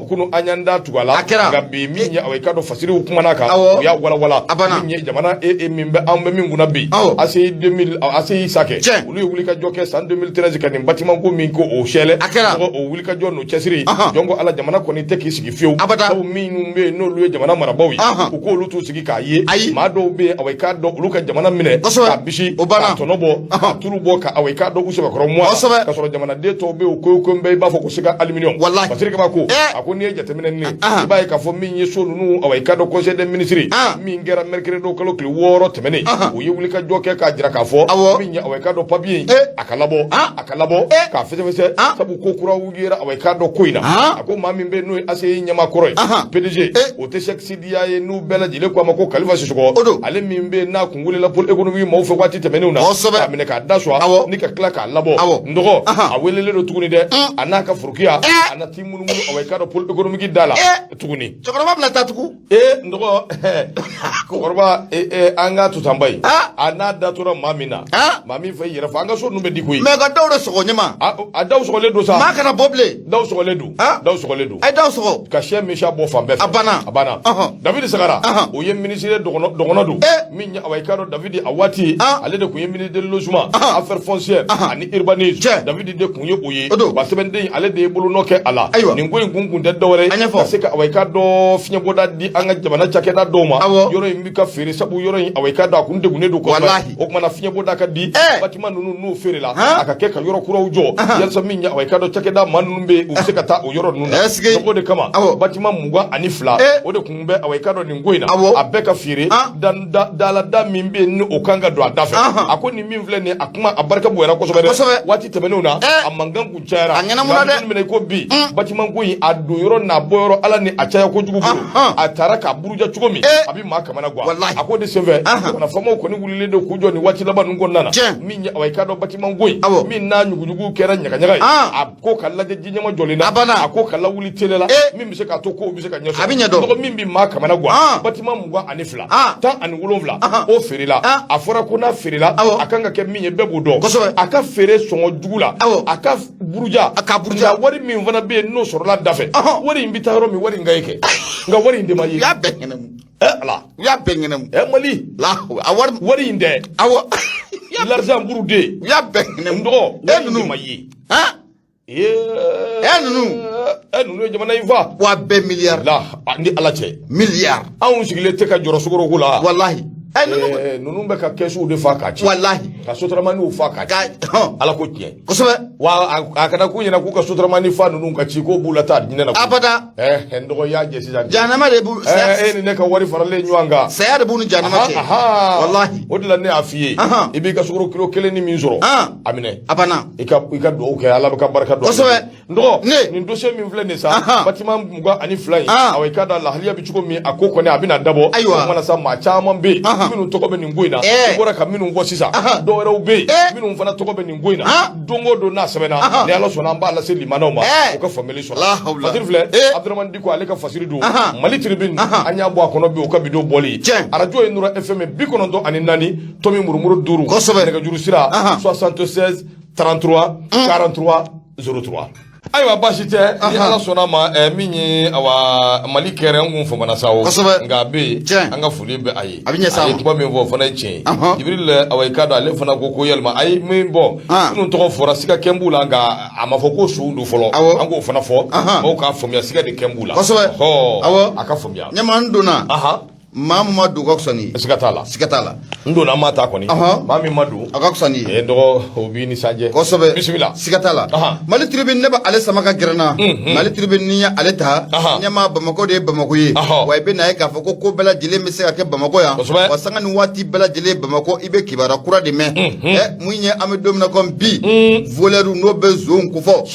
Kunu an y'an da tugu a la. Nka bi min ye awa i k'a dɔn fasiriw kumana kan, u y'a walawala. Min ye jamana e min bɛ anw bɛ min kunna bi, ACI 2000, ACI Sakɛ, olu ye wulikajɔ kɛ san 2013 ka nin bâtiment ko min ko o sɛlɛ. O wulikajɔ n'o cɛsiri, jɔn ko Ala, jamana kɔni tɛ k'i sigi fiyewu. Sabu minnu bɛ yen n'olu ye jamana marabaaw ye, u k'olu t'u sigi k'a ye. Maa dɔw bɛ yen awa i k'a dɔn olu ka jamana minɛ k'a bisi, k'a tɔnɔ bɔ, k'a tulu bɔ, ka awa i k'a dɔn u sɛbɛkɔrɔ mɔ, k'a sɔrɔ jamanaden tɔw bɛ yen, u ko ko bɛɛ i b'a fɔ ko sika aluminium. Fasiri kaba ko a ko n'i ye jateminɛ ni i b'a ye k'a fɔ min ye so ninnu, awa i k'a dɔn conseil des ministres min kɛra mercredi kalo tile 6 tɛmɛnen. U ye wulikajɔ kɛ k'a jira k'a fɔ min ye, awa, i k'a dɔn, papiye in a ka labɔ, a ka labɔ k'a fɛsɛfɛsɛ, sabu ko kuraw yera, awa, i k'a dɔn ko in na. A ko maa min bɛ n'o ye ACI ɲɛmaa kɔrɔ ye, PDG, o tɛ Sɛki Sidiya ye, n'u bɛɛ lajɛlen ko a ma ko Kalifa Sisɔkɔ, ale min bɛ n'a kun welela pôle économique maaw fɛ waati tɛmɛnenw na, k'a minɛ k'a da suwa ni ka tila k'a labɔ. N dɔgɔ, a welelen don tuguni dɛ, a n'a ka forokiya, a na t'i munumunu, awa, i k'a dɔn, pôle économique da la tuguni. Cɛkɔrɔba bɛna taa tugun. Ee, n dɔgɔ, cɛkɔrɔba, an ka tutanba ye, a n'a da tora maa min na, maa min fɛ i yɛrɛ fɔ, an ka so ninnu bɛ di koyi. Mais ka daw de sɔgɔ ɲɛma. A daw sɔgɔlen don sa. Maa kana bɔ bilen. Daw sɔgɔlen don, daw sɔgɔlen don. A ye daw sɔgɔ. Ka sɛ misa bɔ fan bɛɛ fɛ. A banna. A banna. David Sagara, o ye minisiri dɔgɔnɔ don min ye, awa, i k'a dɔn, David a waati, ale de tun ye ministre de logement, affaires foncières ani urbanisme. David de tun ye o ye. Wa sɛbɛnden, ale de ye bolonɔ kɛ a la. Nin ko in kun tɛ dɔwɛrɛ ye, ka se ka, awa, i k'a dɔn, fiɲɛbɔda di an ka jamana cakɛda dɔw ma. Yɔrɔ in bɛ ka feere, sabu yɔrɔ in, awa, i k'a dɔn, a kun degunnen don kosɛbɛ. O tuma na, fiɲɛbɔda ka di bâtiment ninnu, n'u feerela, a ka kɛ ka yɔrɔ kuraw jɔ, yalisa min ye, awa, i k'a dɔn, cakɛda maa ninnu bɛ yen, u bɛ se ka taa o yɔrɔ ninnu na. O de kama, bâtiment 22, o de kun bɛ, awa, i k'a dɔn, nin ko in na, a bɛɛ ka feere. Dalada min bɛ yen, ni o kan ka don a da fɛ, a ko nin min filɛ nin ye, a kuma a barika bonyara kosɛbɛ dɛ. Waati tɛmɛnenw na, a mankan kun cayara. A ɲɛnamuna dɛ. Minɛ ko bi, bâtiment ko in, a don yɔrɔ n'a bɔ yɔrɔ, ala ni a caya kojugu bolo, a taara k'a buruja cogo min, a bɛ maa kamana gan. A ko de senfɛ, jamana faamaw kɔni wulilen don k'u jɔ nin waati laban ninnu kɔnɔna na. Min ye, awa, i k'a dɔn, bâtiment ko in, min n'a ɲuguɲugu kɛra ɲagaɲaga ye, a ko ka lajɛ ji ɲɛma jɔlen na, a ko ka lawuli teliya la, min bɛ se k'a to kow bɛ se ka ɲɛ sɔrɔ. A bɛ ɲɛ dɔn. Nɔgɔ min bɛ maa kamana gan, bâtiment 22, 17, o feerela. A fɔra ko n'a feerela, a kan ka kɛ min ye, bɛɛ b'o dɔn. A ka feere sɔngɔ jugu la, a ka buruja, a ka buruja. Wari min fana bɛ yen, n'o sɔrɔla da fɛ, wari in bɛ taa yɔrɔ min, wari in ka ye kɛ, nka wari in de ma ye. U y'a bɛɛ ɲɛnɛmu. Ala. U y'a bɛɛ ɲɛnɛmu. Mali la, a wari. Wari in dɛ. L'argent brodé. U y'a bɛɛ ɲɛnɛmu. N dɔgɔ, wari in de ma ye. Ninnu. Ninnu ye jamana in fa. Wa bɛɛ miliyari. La ni Ala cɛ. Miliyari. Anw sigilen tɛ ka jɔrɔ sukoroko la. Walahi. Ninnu bɛ ka kɛsuw de fa k'a ci. Walahi. Ka sotaramaniw fa k'a ci. Ala ko tiɲɛ. Kosɛbɛ. Wa a kana k'u ɲɛna k'u ka sotaramani fa ninnu ka ci, k'o b'u la taa jinɛ na. Abada. N dɔgɔ, y'a jɛ sisan. Jahanama de b'u. E ni ne ka wari faralen ɲɔgɔn kan. Saya de b'u ni jahanama cɛ. Walahi. O de la ne y'a f'i ye. I b'i ka sukaro kilo kelen ni min sɔrɔ. A minɛ. A banna. I ka dugawu kɛ, Ala bɛ ka barika don. Kosɛbɛ. N dɔgɔ, nin dossier min filɛ nin sa, bâtiment 22 in, awa, i k'a dɔn lahaliya bɛ cogo min, a ko kɔni a bɛna dabɔ. Ayiwa. O mana sa, maa caman bɛ yen minnu tɔgɔ bɛ nin ko in na. I bɔra ka minnu fɔ sisan, dɔw wɛrɛw bɛ yen minnu fana tɔgɔ bɛ nin ko in na. Don o don n'a sɛbɛnna, ni Ala sɔnna, an b'a lase limanaw ma, u ka faamuyali sɔrɔ. Fasiri filɛ, Abdramane Diko, ale ka fasiri don. Mali Tribune, an y'a bɔ a kɔnɔ bi, o ka bidon bɔli. Arajo ye Nura FM 94 tomi murumuru 5. Nɛgɛjuru sira 76 33 43 03. Ayiwa, baasi tɛ, ni Ala sɔnna ma, min ye, awa, Mali kɛrɛ, n kun famana sa o. Nka a bɛ yen, an ka foli bɛ a ye. A bɛ ɲɛ sa. A ye kuma min fɔ, o fana ye tiɲɛ ye. Jibril, awa, i k'a dɔn, ale fana ko yalima a ye min bɔ, minnu tɔgɔ fɔra, siga kɛn b'u la, nka a ma fɔ ko sow don fɔlɔ. An k'o fana fɔ, maaw k'a faamuya, siga de kɛn b'u la. A ka faamuya. Ɲɛma, n donna. Maa min ma don, ka fisa ni ye. Siga t'a la. Siga t'a la. N donna, an ma ta kɔni. Maa min ma don, a ka fisa ni ye. Dɔgɔ, o b'i ni sanjɛ. Kosɛbɛ. Bisimila. Siga t'a la. Mali Tribune, ne bɛ ale sama ka gɛrɛ n na. Mali Tribune, n'i ye ale ta, ɲɛma, Bamakɔ de ye Bamakɔ ye. Wa i bɛ n'a ye k'a fɔ ko bɛɛ lajɛlen bɛ se ka kɛ Bamakɔ yan. Wa sanga ni waati bɛɛ lajɛlen, Bamakɔ, i bɛ kibaruya kura de mɛn. Mun ye, an bɛ don min na komi bi, voleur n'o bɛ zon kofɔ.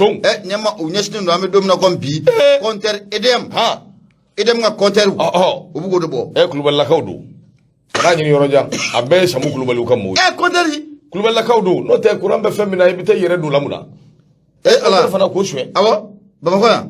Ɲɛma, u ɲɛsinnen don, an bɛ don min na komi bi, compteur EDM. EDM ka compteur, u bɛ k'o de bɔ. Kulubalilakaw don, kana ɲini yɔrɔ jan, a bɛɛ ye Samu Kulubaliw ka mɔgɔw ye. Compteur. Kulubalilakaw don, n'o tɛ kuran bɛ fɛn min na, i bɛ taa i yɛrɛ don la mun na? Ala fana k'o suɲɛ. Awɔ, Bamakɔ yan.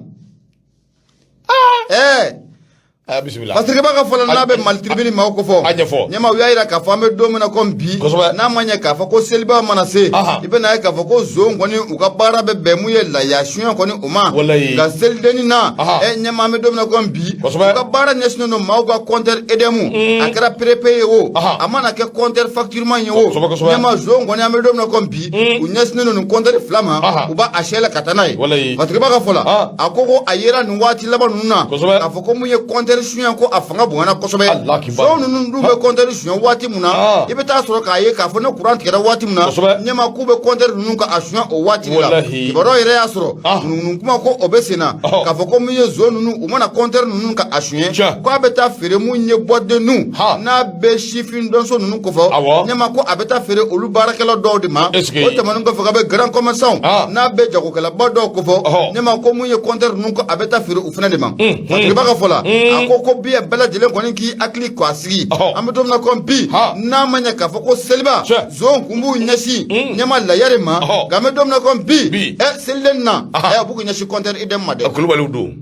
Bisimila. Fasirikɛba ka fɔ la, n'a bɛ Mali Tribune maaw ko fɔ. A ɲɛfɔ. Ɲɛma, u y'a jira k'a fɔ an bɛ don min na komi bi. N'a ma ɲɛ k'a fɔ ko seliba mana se. I bɛ n'a ye k'a fɔ ko zon kɔni, u ka baara bɛ bɛn mun ye laya suɲɛ kɔni o ma. Walayi. Nka selidenni na. Ɲɛma, an bɛ don min na komi bi. U ka baara ɲɛsinnen don maaw ka compteur EDM. A kɛra prépayé ye o. A mana kɛ compteur facturement ye o. Ɲɛma, zon kɔni, an bɛ don min na komi bi. U ɲɛsinnen don nin compteur fila ma. U b'a a sɛlɛ ka taa n'a ye. Walayi. Fasirikɛba ka fɔ la. A ko a yera nin waati laban ninnu na. K'a fɔ ko mun ye compteur kɔntɛri suɲɛ ko a fanga bonyana kosɛbɛ. Alakibaru. Zon ninnu dun bɛ kɔntɛri suɲɛ waati min na, i bɛ taa sɔrɔ k'a ye k'a fɔ ne kuran tigɛra waati min na, ɲɛma k'u bɛ kɔntɛri ninnu ka a suɲɛ o waati de la. Kibaruya yɛrɛ y'a sɔrɔ ŋunuŋunu kuma ko o bɛ sen na k'a fɔ ko min ye zon ninnu, u mana kɔntɛri ninnu ka a suɲɛ, k'a bɛ taa feere mun ye boîte de nuit n'a bɛ sifin dɔnso ninnu kofɔ, ɲɛma ko a bɛ taa feere olu baarakɛla dɔw de ma. O tɛmɛnen kɔfɛ, k'a bɛ grand commerçant n'a bɛ jagokɛlaba dɔw kofɔ, ɲɛma ko mun ye kɔntɛri ninnu, ko a bɛ taa feere u fana de ma. Fatigiba ka fɔ la, a ko ko bi bɛɛ lajɛlen kɔni k'i hakili k'a sigi. An bɛ don min na komi bi, n'a ma ɲɛ k'a fɔ ko seliba zon kun b'u ɲɛsin ɲɛma layɛri ma, nka an bɛ don min na komi bi, selilen na, u b'u ɲɛsin kɔntɛri idem ma dɛ. Kulubaliw don,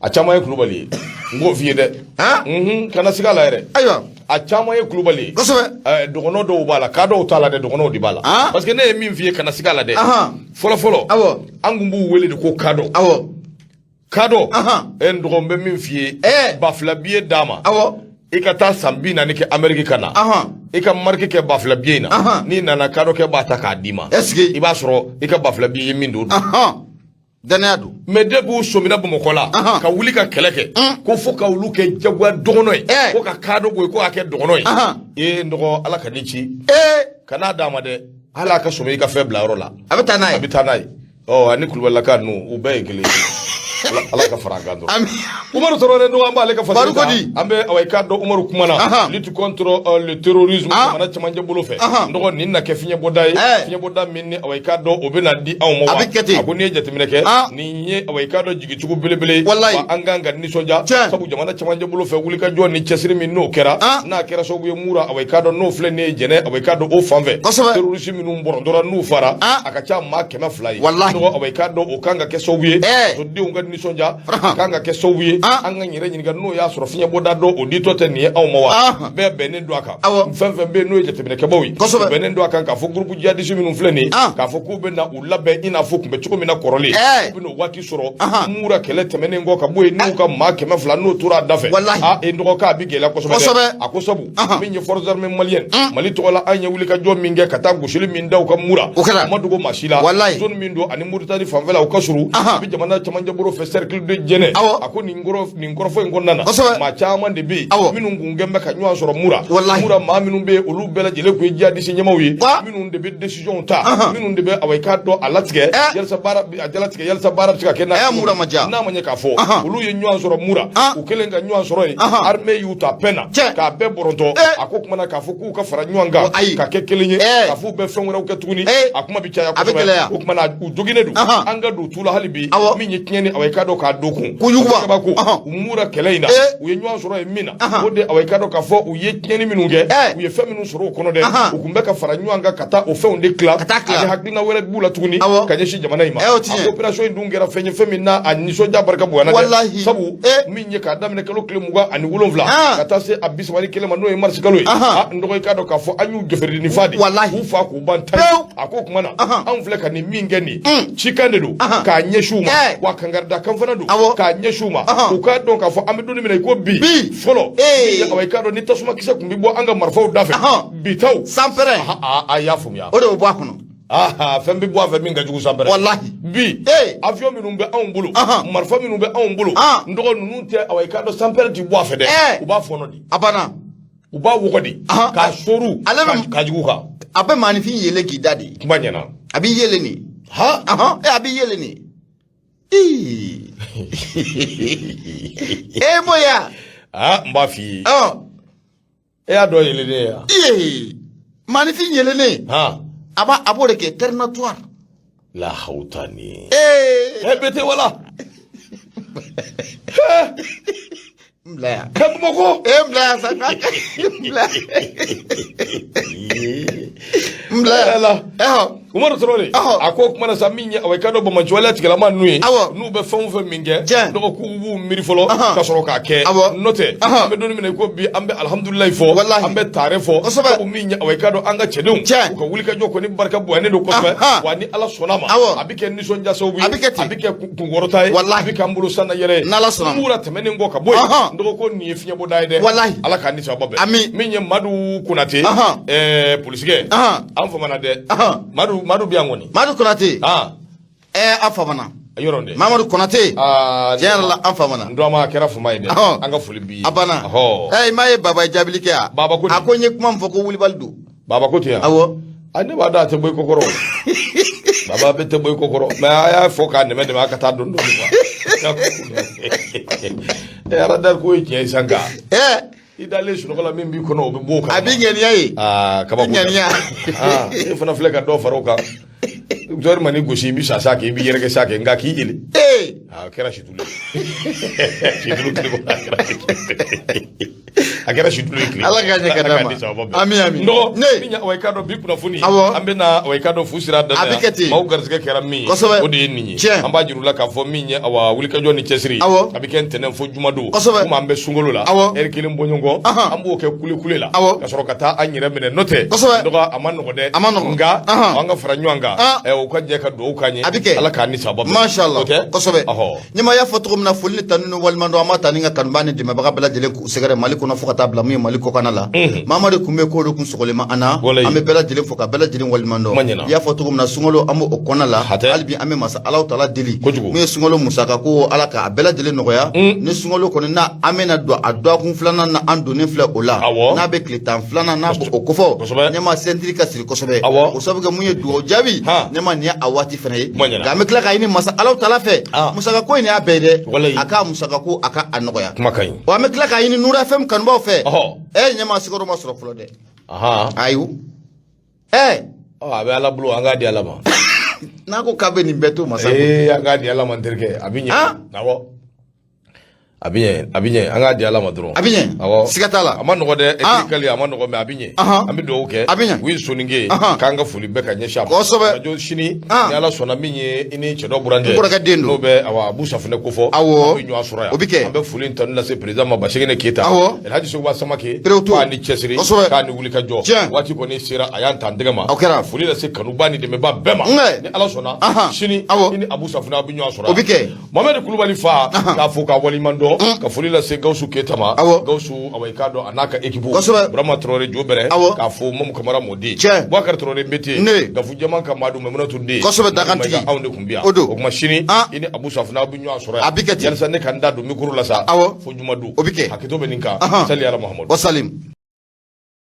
a caman ye kulubali ye, n k'o f'i ye dɛ. Kana siga a la yɛrɛ. Ayiwa. A caman ye kulubali ye. Kosɛbɛ. Dɔgɔnɔ dɔw b'a la, kadɔw t'a la dɛ, dɔgɔnɔw de b'a la, parce que ne ye min f'i ye, kana siga a la dɛ. Fɔlɔ fɔlɔ, an kun b'u wele de ko kadɔ. Kadɔ, n dɔgɔ, n bɛ min f'i ye, 2000 billet d'a ma, i ka taa san 40 kɛ Ameriki ka na, i ka marque kɛ 2000 billet in na, n'i nana, kadɔkɛ b'a ta k'a d'i ma. Est-ce i b'a sɔrɔ i ka 2000 billet ye min don. Danaya don. Mais depuis u sɔmina Bamakɔ la ka wuli ka kɛlɛ kɛ ko fo ka olu kɛ jagoya dɔgɔnɔ ye, ko ka kadɔ bɔ yen, ko k'a kɛ dɔgɔnɔ ye. Ee, n dɔgɔ, Ala ka ni ci. Kan'a d'a ma dɛ, hali a ka sɔmi i ka fɛn bila yɔrɔ la. A bɛ taa n'a ye. A bɛ taa n'a ye. Ɔ, ani kulubalilaka ninnu, u bɛɛ ye kelen ye. Ala ka fara an kan dɔrɔn. Umaru Tarawele dɔgɔ, an b'ale ka fasiri ta. An bɛ, awa, i k'a dɔn Umaru kumana lutte contre le terrorisme jamana camancɛ bolo fɛ. N dɔgɔ, nin na kɛ fiɲɛbɔda ye, fiɲɛbɔda min ni, awa, i k'a dɔn o bɛna di anw ma wa. A ko n'i ye jateminɛ kɛ, nin ye, awa, i k'a dɔn jigicogo belebele ye. Wa an kan ka nisɔndiya, sabu jamana camancɛ bolo fɛ, wulikajɔ ni cɛsiri min n'o kɛra, n'a kɛra sababu ye Mura, awa, i k'a dɔn n'o filɛ nin ye Jɛnɛ, awa, i k'a dɔn o fan fɛ, terroriste minnu bɔrɔntɔra n'u fara, a ka ca maa 200 ye. Dɔgɔ, awa, i k'a dɔn o kan ka kɛ sababu ye fasodenw ka nisɔndiya, a kan ka kɛ sababu ye an ka yɛrɛ ɲininka n'o y'a sɔrɔ fiɲɛbɔda dɔ o ditɔ tɛ nin ye anw ma wa. Bɛɛ bɛnnen don a kan, fɛn fɛn bɛ yen n'o ye jateminɛkɛbaw ye, bɛnnen don a kan k'a fɔ groupe jihadiste minnu filɛ nin ye, k'a fɔ k'u bɛ na u labɛn i n'a fɔ tun bɛ cogo min na kɔrɔlen, u bɛ n'o waati sɔrɔ Mura kɛlɛ tɛmɛnen kɔ ka bɔ yen, n'u ka maa 200 n'o tora a da fɛ, e dɔgɔ, k'a bɛ gɛlɛya kosɛbɛ dɛ. A ko sabu min ye forces armées maliennes, Mali tɔgɔ la, an ye wulikajɔ min kɛ ka taa gosili min da u ka Mura, o ma dogo maa si la. Zone min don ani Mauritanie fanfɛla u ka surun, a bɛ jamana camancɛ bolo fɛ, cercle de Jɛnɛ. A ko nin kɔrɔfɔ in kɔnɔna na, maa caman de bɛ yen minnu kun kɛn bɛ ka ɲɔgɔn sɔrɔ Mura. Mura maa minnu bɛ yen, olu bɛɛ lajɛlen kun ye jihadiste ɲɛmaaw ye, minnu de bɛ décision ta, minnu de bɛ, awa, i k'a dɔn a latigɛ yalisa baara a jalatigɛ, yalisa baara bɛ se ka kɛ n'a Mura ma diya. N'a ma ɲɛ k'a fɔ olu ye ɲɔgɔn sɔrɔ Mura, u kɛlen ka ɲɔgɔn sɔrɔ yen, armée y'u ta pɛn na k'a bɛɛ bɔrɔntɔ. A ko kumana k'a fɔ k'u ka fara ɲɔgɔn kan ka kɛ kelen ye, k'a fɔ u bɛ fɛn wɛrɛw kɛ tuguni, a kuma bɛ caya kosɛbɛ. O kumana u joginnen don, an ka don tu la hali bi min ye tiɲɛni, awa, i k'a dɔn k'a don kun kojuguba. Ko u Mura kɛlɛ in na, u ye ɲɔgɔn sɔrɔ yen min na, o de, awa, i k'a dɔn k'a fɔ u ye tiɲɛni minnu kɛ, u ye fɛn minnu sɔrɔ o kɔnɔ dɛ, u tun bɛ ka fara ɲɔgɔn kan ka taa o fɛnw de tila, ani hakilina wɛrɛ b'u la tuguni ka ɲɛsin jamana in ma. A ko opération in dun kɛra fɛn ye, fɛn min n'a a nisɔndiya barika bonyana dɛ, sabu min ye k'a daminɛ kalo tile 27 ka taa se a 31 ma, n'o ye marisi kalo ye, a n dɔgɔ, i k'a dɔn k'a fɔ an y'u jɔfɛrɛdennin fa de, k'u fa k'u ban tan. A ko o tuma na anw filɛ ka nin min kɛ nin, cikan de don k'a ɲɛsin u ma, wa kankaridakan fana don k'a ɲɛsin u ma, u k'a dɔn k'a fɔ an bɛ don min na i ko bi, fɔlɔ, awa, i k'a dɔn ni tasumakisɛ tun bɛ bɔ an ka marifaw da fɛ, bi taw sanpɛrɛn, a y'a faamuya, o de bɛ bɔ a kɔnɔ. Fɛn bɛ bɔ a fɛ min ka jugu sanpɛrɛn. Walahi. Bi avion minnu bɛ anw bolo, marifa minnu bɛ anw bolo, n dɔgɔ, ninnu tɛ, awa, i k'a dɔn sanpɛrɛn tɛ bɔ a fɛ dɛ, u b'a fɔɔnɔ de. A banna. U b'a wɔgɔ de k'a soru k'a jugu kan. A bɛ maaninfin yelen k'i da de. Kuma ɲɛna. A b'i yelen de. A b'i yelen de. E bonya. N b'a f'i ye. E y'a dɔn yelenen ye wa? Ee, maaninfin yelenen. A b'a a b'o de kɛ terminatoire. La hawtani. Ee. E bete wala. N bila yan. Ka Bamakɔ. E n bila yan sa. N bila yan. N bila yan. Umaru Tarawele, a ko o kuma na sa, min ye, awa, i k'a dɔn banbaanciwaleya tigilama ninnu ye, n'u bɛ fɛn o fɛn min kɛ, dɔgɔ, k'u b'u miiri fɔlɔ ka sɔrɔ k'a kɛ. N'o tɛ, an bɛ don min na i ko bi, an bɛ alihamudulilayi fɔ, an bɛ taare fɔ, sabu min ye, awa, i k'a dɔn an ka cɛdenw, u ka wulikajɔ kɔni barika bonyanen don kosɛbɛ. Wa ni Ala sɔnna ma, a bɛ kɛ nisɔndiya sababu ye, a bɛ kɛ kunkɔrɔta ye, a bɛ k'an bolo san yɛrɛ ye n'Ala sɔnna. Tɛmɛnen kɔ ka bɔ yen, n dɔgɔ, ko nin ye fiɲɛbɔda ye dɛ. Ala k'an ni sababa bɛn. Min ye Madu Konate, polisikɛ, an famana dɛ. Madu, Madu bɛ yan kɔni. Madu Konate, a famana. Yɔrɔ dɛ. Mamadu Konate. Aa. Tiɲɛ yɛrɛ la, an famana. N dɔgɔma, a kɛra fama ye dɛ. Ɔhɔn. An ka foli b'i ye. A banna. Ɔhɔ. Ɛ, i m'a ye, Baba ye jaabili kɛ yan. Baba ko di? A ko n ye kuma min fɔ ko wulibali don. Baba ko ten yan. Awɔ. A, ne b'a dɔn a tɛ bɔ i kɔkɔrɔ. Baba bɛ tɛ bɔ i kɔkɔrɔ. Mais a y'a fɔ k'a nɛmɛ nɛmɛ, a ka taa dɔɔni dɔɔni quoi. Ɛ, aradari ko ye tiɲɛ ye sisan kan. Ɛ. I dalen sunɔgɔ la, min b'i kɔnɔ, o bɛ bɔ o A kalama. b'i ŋaniya ye. Aa, kabako. Ŋaniya. Aa, e fana filɛ ka dɔ fara o kan. Docteur ma n'i gosi, i bɛ sa sa kɛ, i bɛ yɛrɛkɛ sa kɛ, nka k'i jeli. Ee. A kɛra situlu ye. Situlu tile kɔnɔ, a kɛra situlu ye. A kɛra situlu ye tile. Ala k'a ɲɛ ka d'a ma. Ala k'a di sababa bɛɛ. Ami, ami. N dɔgɔ, Ne. min ye, wa i k'a dɔn bi kunnafoni. Awɔ. An bɛ na, wa i k'a dɔn fu sira dan. A bɛ kɛ ten. Maaw garisɛgɛ kɛra min ye. Kosɛbɛ. O de ye nin ye. Tiɲɛ. An b'a jira u la k'a fɔ min ye, awa, wulikajɔ ni cɛsiri. Awɔ. A bɛ kɛ ntɛnɛn fo jumadon. Kosɛbɛ. Komi an bɛ sunkalo la. Awɔ. Ɛri kelen bɔɲɔgɔn. Ahan. An b'o kɛ kule kule la. Awɔ. Ka sɔrɔ ka taa an yɛrɛ minɛ. N'o tɛ. Kosɛbɛ. N dɔgɔ, a ma nɔgɔ dɛ. A ma nɔgɔ. Nka Ahan. an ka fara ɲɔgɔn kan. Ah. Ɛ, u ka jɛ ka dugawu k'an ye. A bɛ kɛ. Ala k'an ni sababa bɛn. Masha Allah. O tɛ? Kosɛbɛ. Ɔhɔ. Ɲɛma y'a fɔ cogo min na, foli ni tanu ni walimadɔn, an b'a ta ni ka kanubaa ni dɛmɛbaga bɛɛ lajɛlen k'u sɛgɛrɛ Mali kɔnɔ fo ka taa bila mun ye Mali kɔkanna la. Mamadu kun bɛ k'o de kun sɔgɔlen ma an na. Walayi. An bɛ bɛɛ lajɛlen fo ka bɛɛ lajɛlen walimadɔn. Kuma ɲɛna. I y'a fɔ cogo min na, sunkalo, an b'o o kɔnɔna la. Hatɛ. Hali bi an bɛ masa Alahu taala deli. Kojugu. Mun ye sunkalo musaka ko, Ala k'a bɛɛ lajɛlen nɔgɔya. Ni sunkalo kɔni n'a an bɛna don a dɔgɔkun filanan na, an donnen filɛ o la. Awɔ. N'a bɛ tile 12nan n'a b'o o kofɔ. Kosɛbɛ. Ɲɛma sentiri ka siri kosɛbɛ. Awɔ. O sabu kɛ mun ye dugawu jaabi. Han. Ɲɛma, nin ye a waati fana ye. Kuma ɲɛna. Nka an bɛ tila k'a ɲini masa Alahu taala fɛ. Ah. Musaka ko in y'a bɛɛ ye dɛ. Walayi. A ka musaka ko, a ka a nɔgɔya. Kuma ka ɲi. Wa an bɛ tila k'a ɲini Nura FM kanubaw fɛ. Ɔhɔ. Ɛ, ɲɛma, sukaro ma sɔrɔ fɔlɔ dɛ. Ahan. Ayi. Ɛ. Ɔ, a bɛ Ala bolo, an k'a di Ala ma. N'a ko k'a bɛ nin bɛɛ to masa bolo. Ee, an k'a di Ala ma, n terikɛ, a bɛ ɲɛ. Han? Awɔ. A bɛ ɲɛ, a bɛ ɲɛ, an k'a di Ala ma dɔrɔn. A bɛ ɲɛ. Awɔ. Siga t'a la. A ma nɔgɔ dɛ, Ah. etirikali a ma nɔgɔ, mais a bɛ ɲɛ. Ahan. An bɛ dugawu kɛ. A bɛ ɲɛ. U ye soninke. Ahan. K'an ka foli bɛɛ ka ɲɛsin a ma. Kosɛbɛ. Radio sini. Ah. Ni Ala sɔnna, min ye i ni cɛ dɔ burankɛ. N kɔrɔkɛ den don. N'o bɛ, awa, Abu Safunɛ kofɔ. Awɔ. An bɛ ɲɔgɔn sɔrɔ yan. O bɛ kɛ. An bɛ foli ni tanu lase président ma, Basigene Keyita. Awɔ. Elhaji Seguba Samake. Perewu to. K'a ni cɛsiri. Kosɛbɛ. K'a ni wulikajɔ. Tiɲɛ. Waati kɔni sera, a y'an ta an tɛgɛ ma. O kɛra. Foli lase kanuba ni dɛmɛba bɛɛ ma. Nka. Ni Ala sɔnna. Ahan. Sini. Awɔ. I ni Abu Safunɛ, aw bɛ ɲɔgɔn sɔrɔ O yan. bɛ kɛ. Mohamed Kulubali fa, k'a fo k'a waleɲuman dɔn, ka foli lase Gawusu Keyita ma. Awɔ. Gawusu, awa, i k'a dɔn a n'a ka équipe. Kosɛbɛ. Burama Traoré jo bɛrɛ. Awɔ. K'a fo Mamu Kamara mɔden. Tiɲɛ. Boubacar Traoré Mbete. Ne. Gafu Jama ka Madu Mamunatu den. Kosɛbɛ, dakantigi. Anw de tun bɛ yan. O don. O tuma sini, Ah. i ni Abu Safunɛ, aw bɛ ɲɔgɔn sɔrɔ yan. A bɛ kɛ ten. Yalisa ne ka n da don micro la sa. Awɔ. Fo jumadon. O bɛ kɛ. Hakɛto bɛ nin kan. Ahan. Sali ala Muhamadu. Wasalim.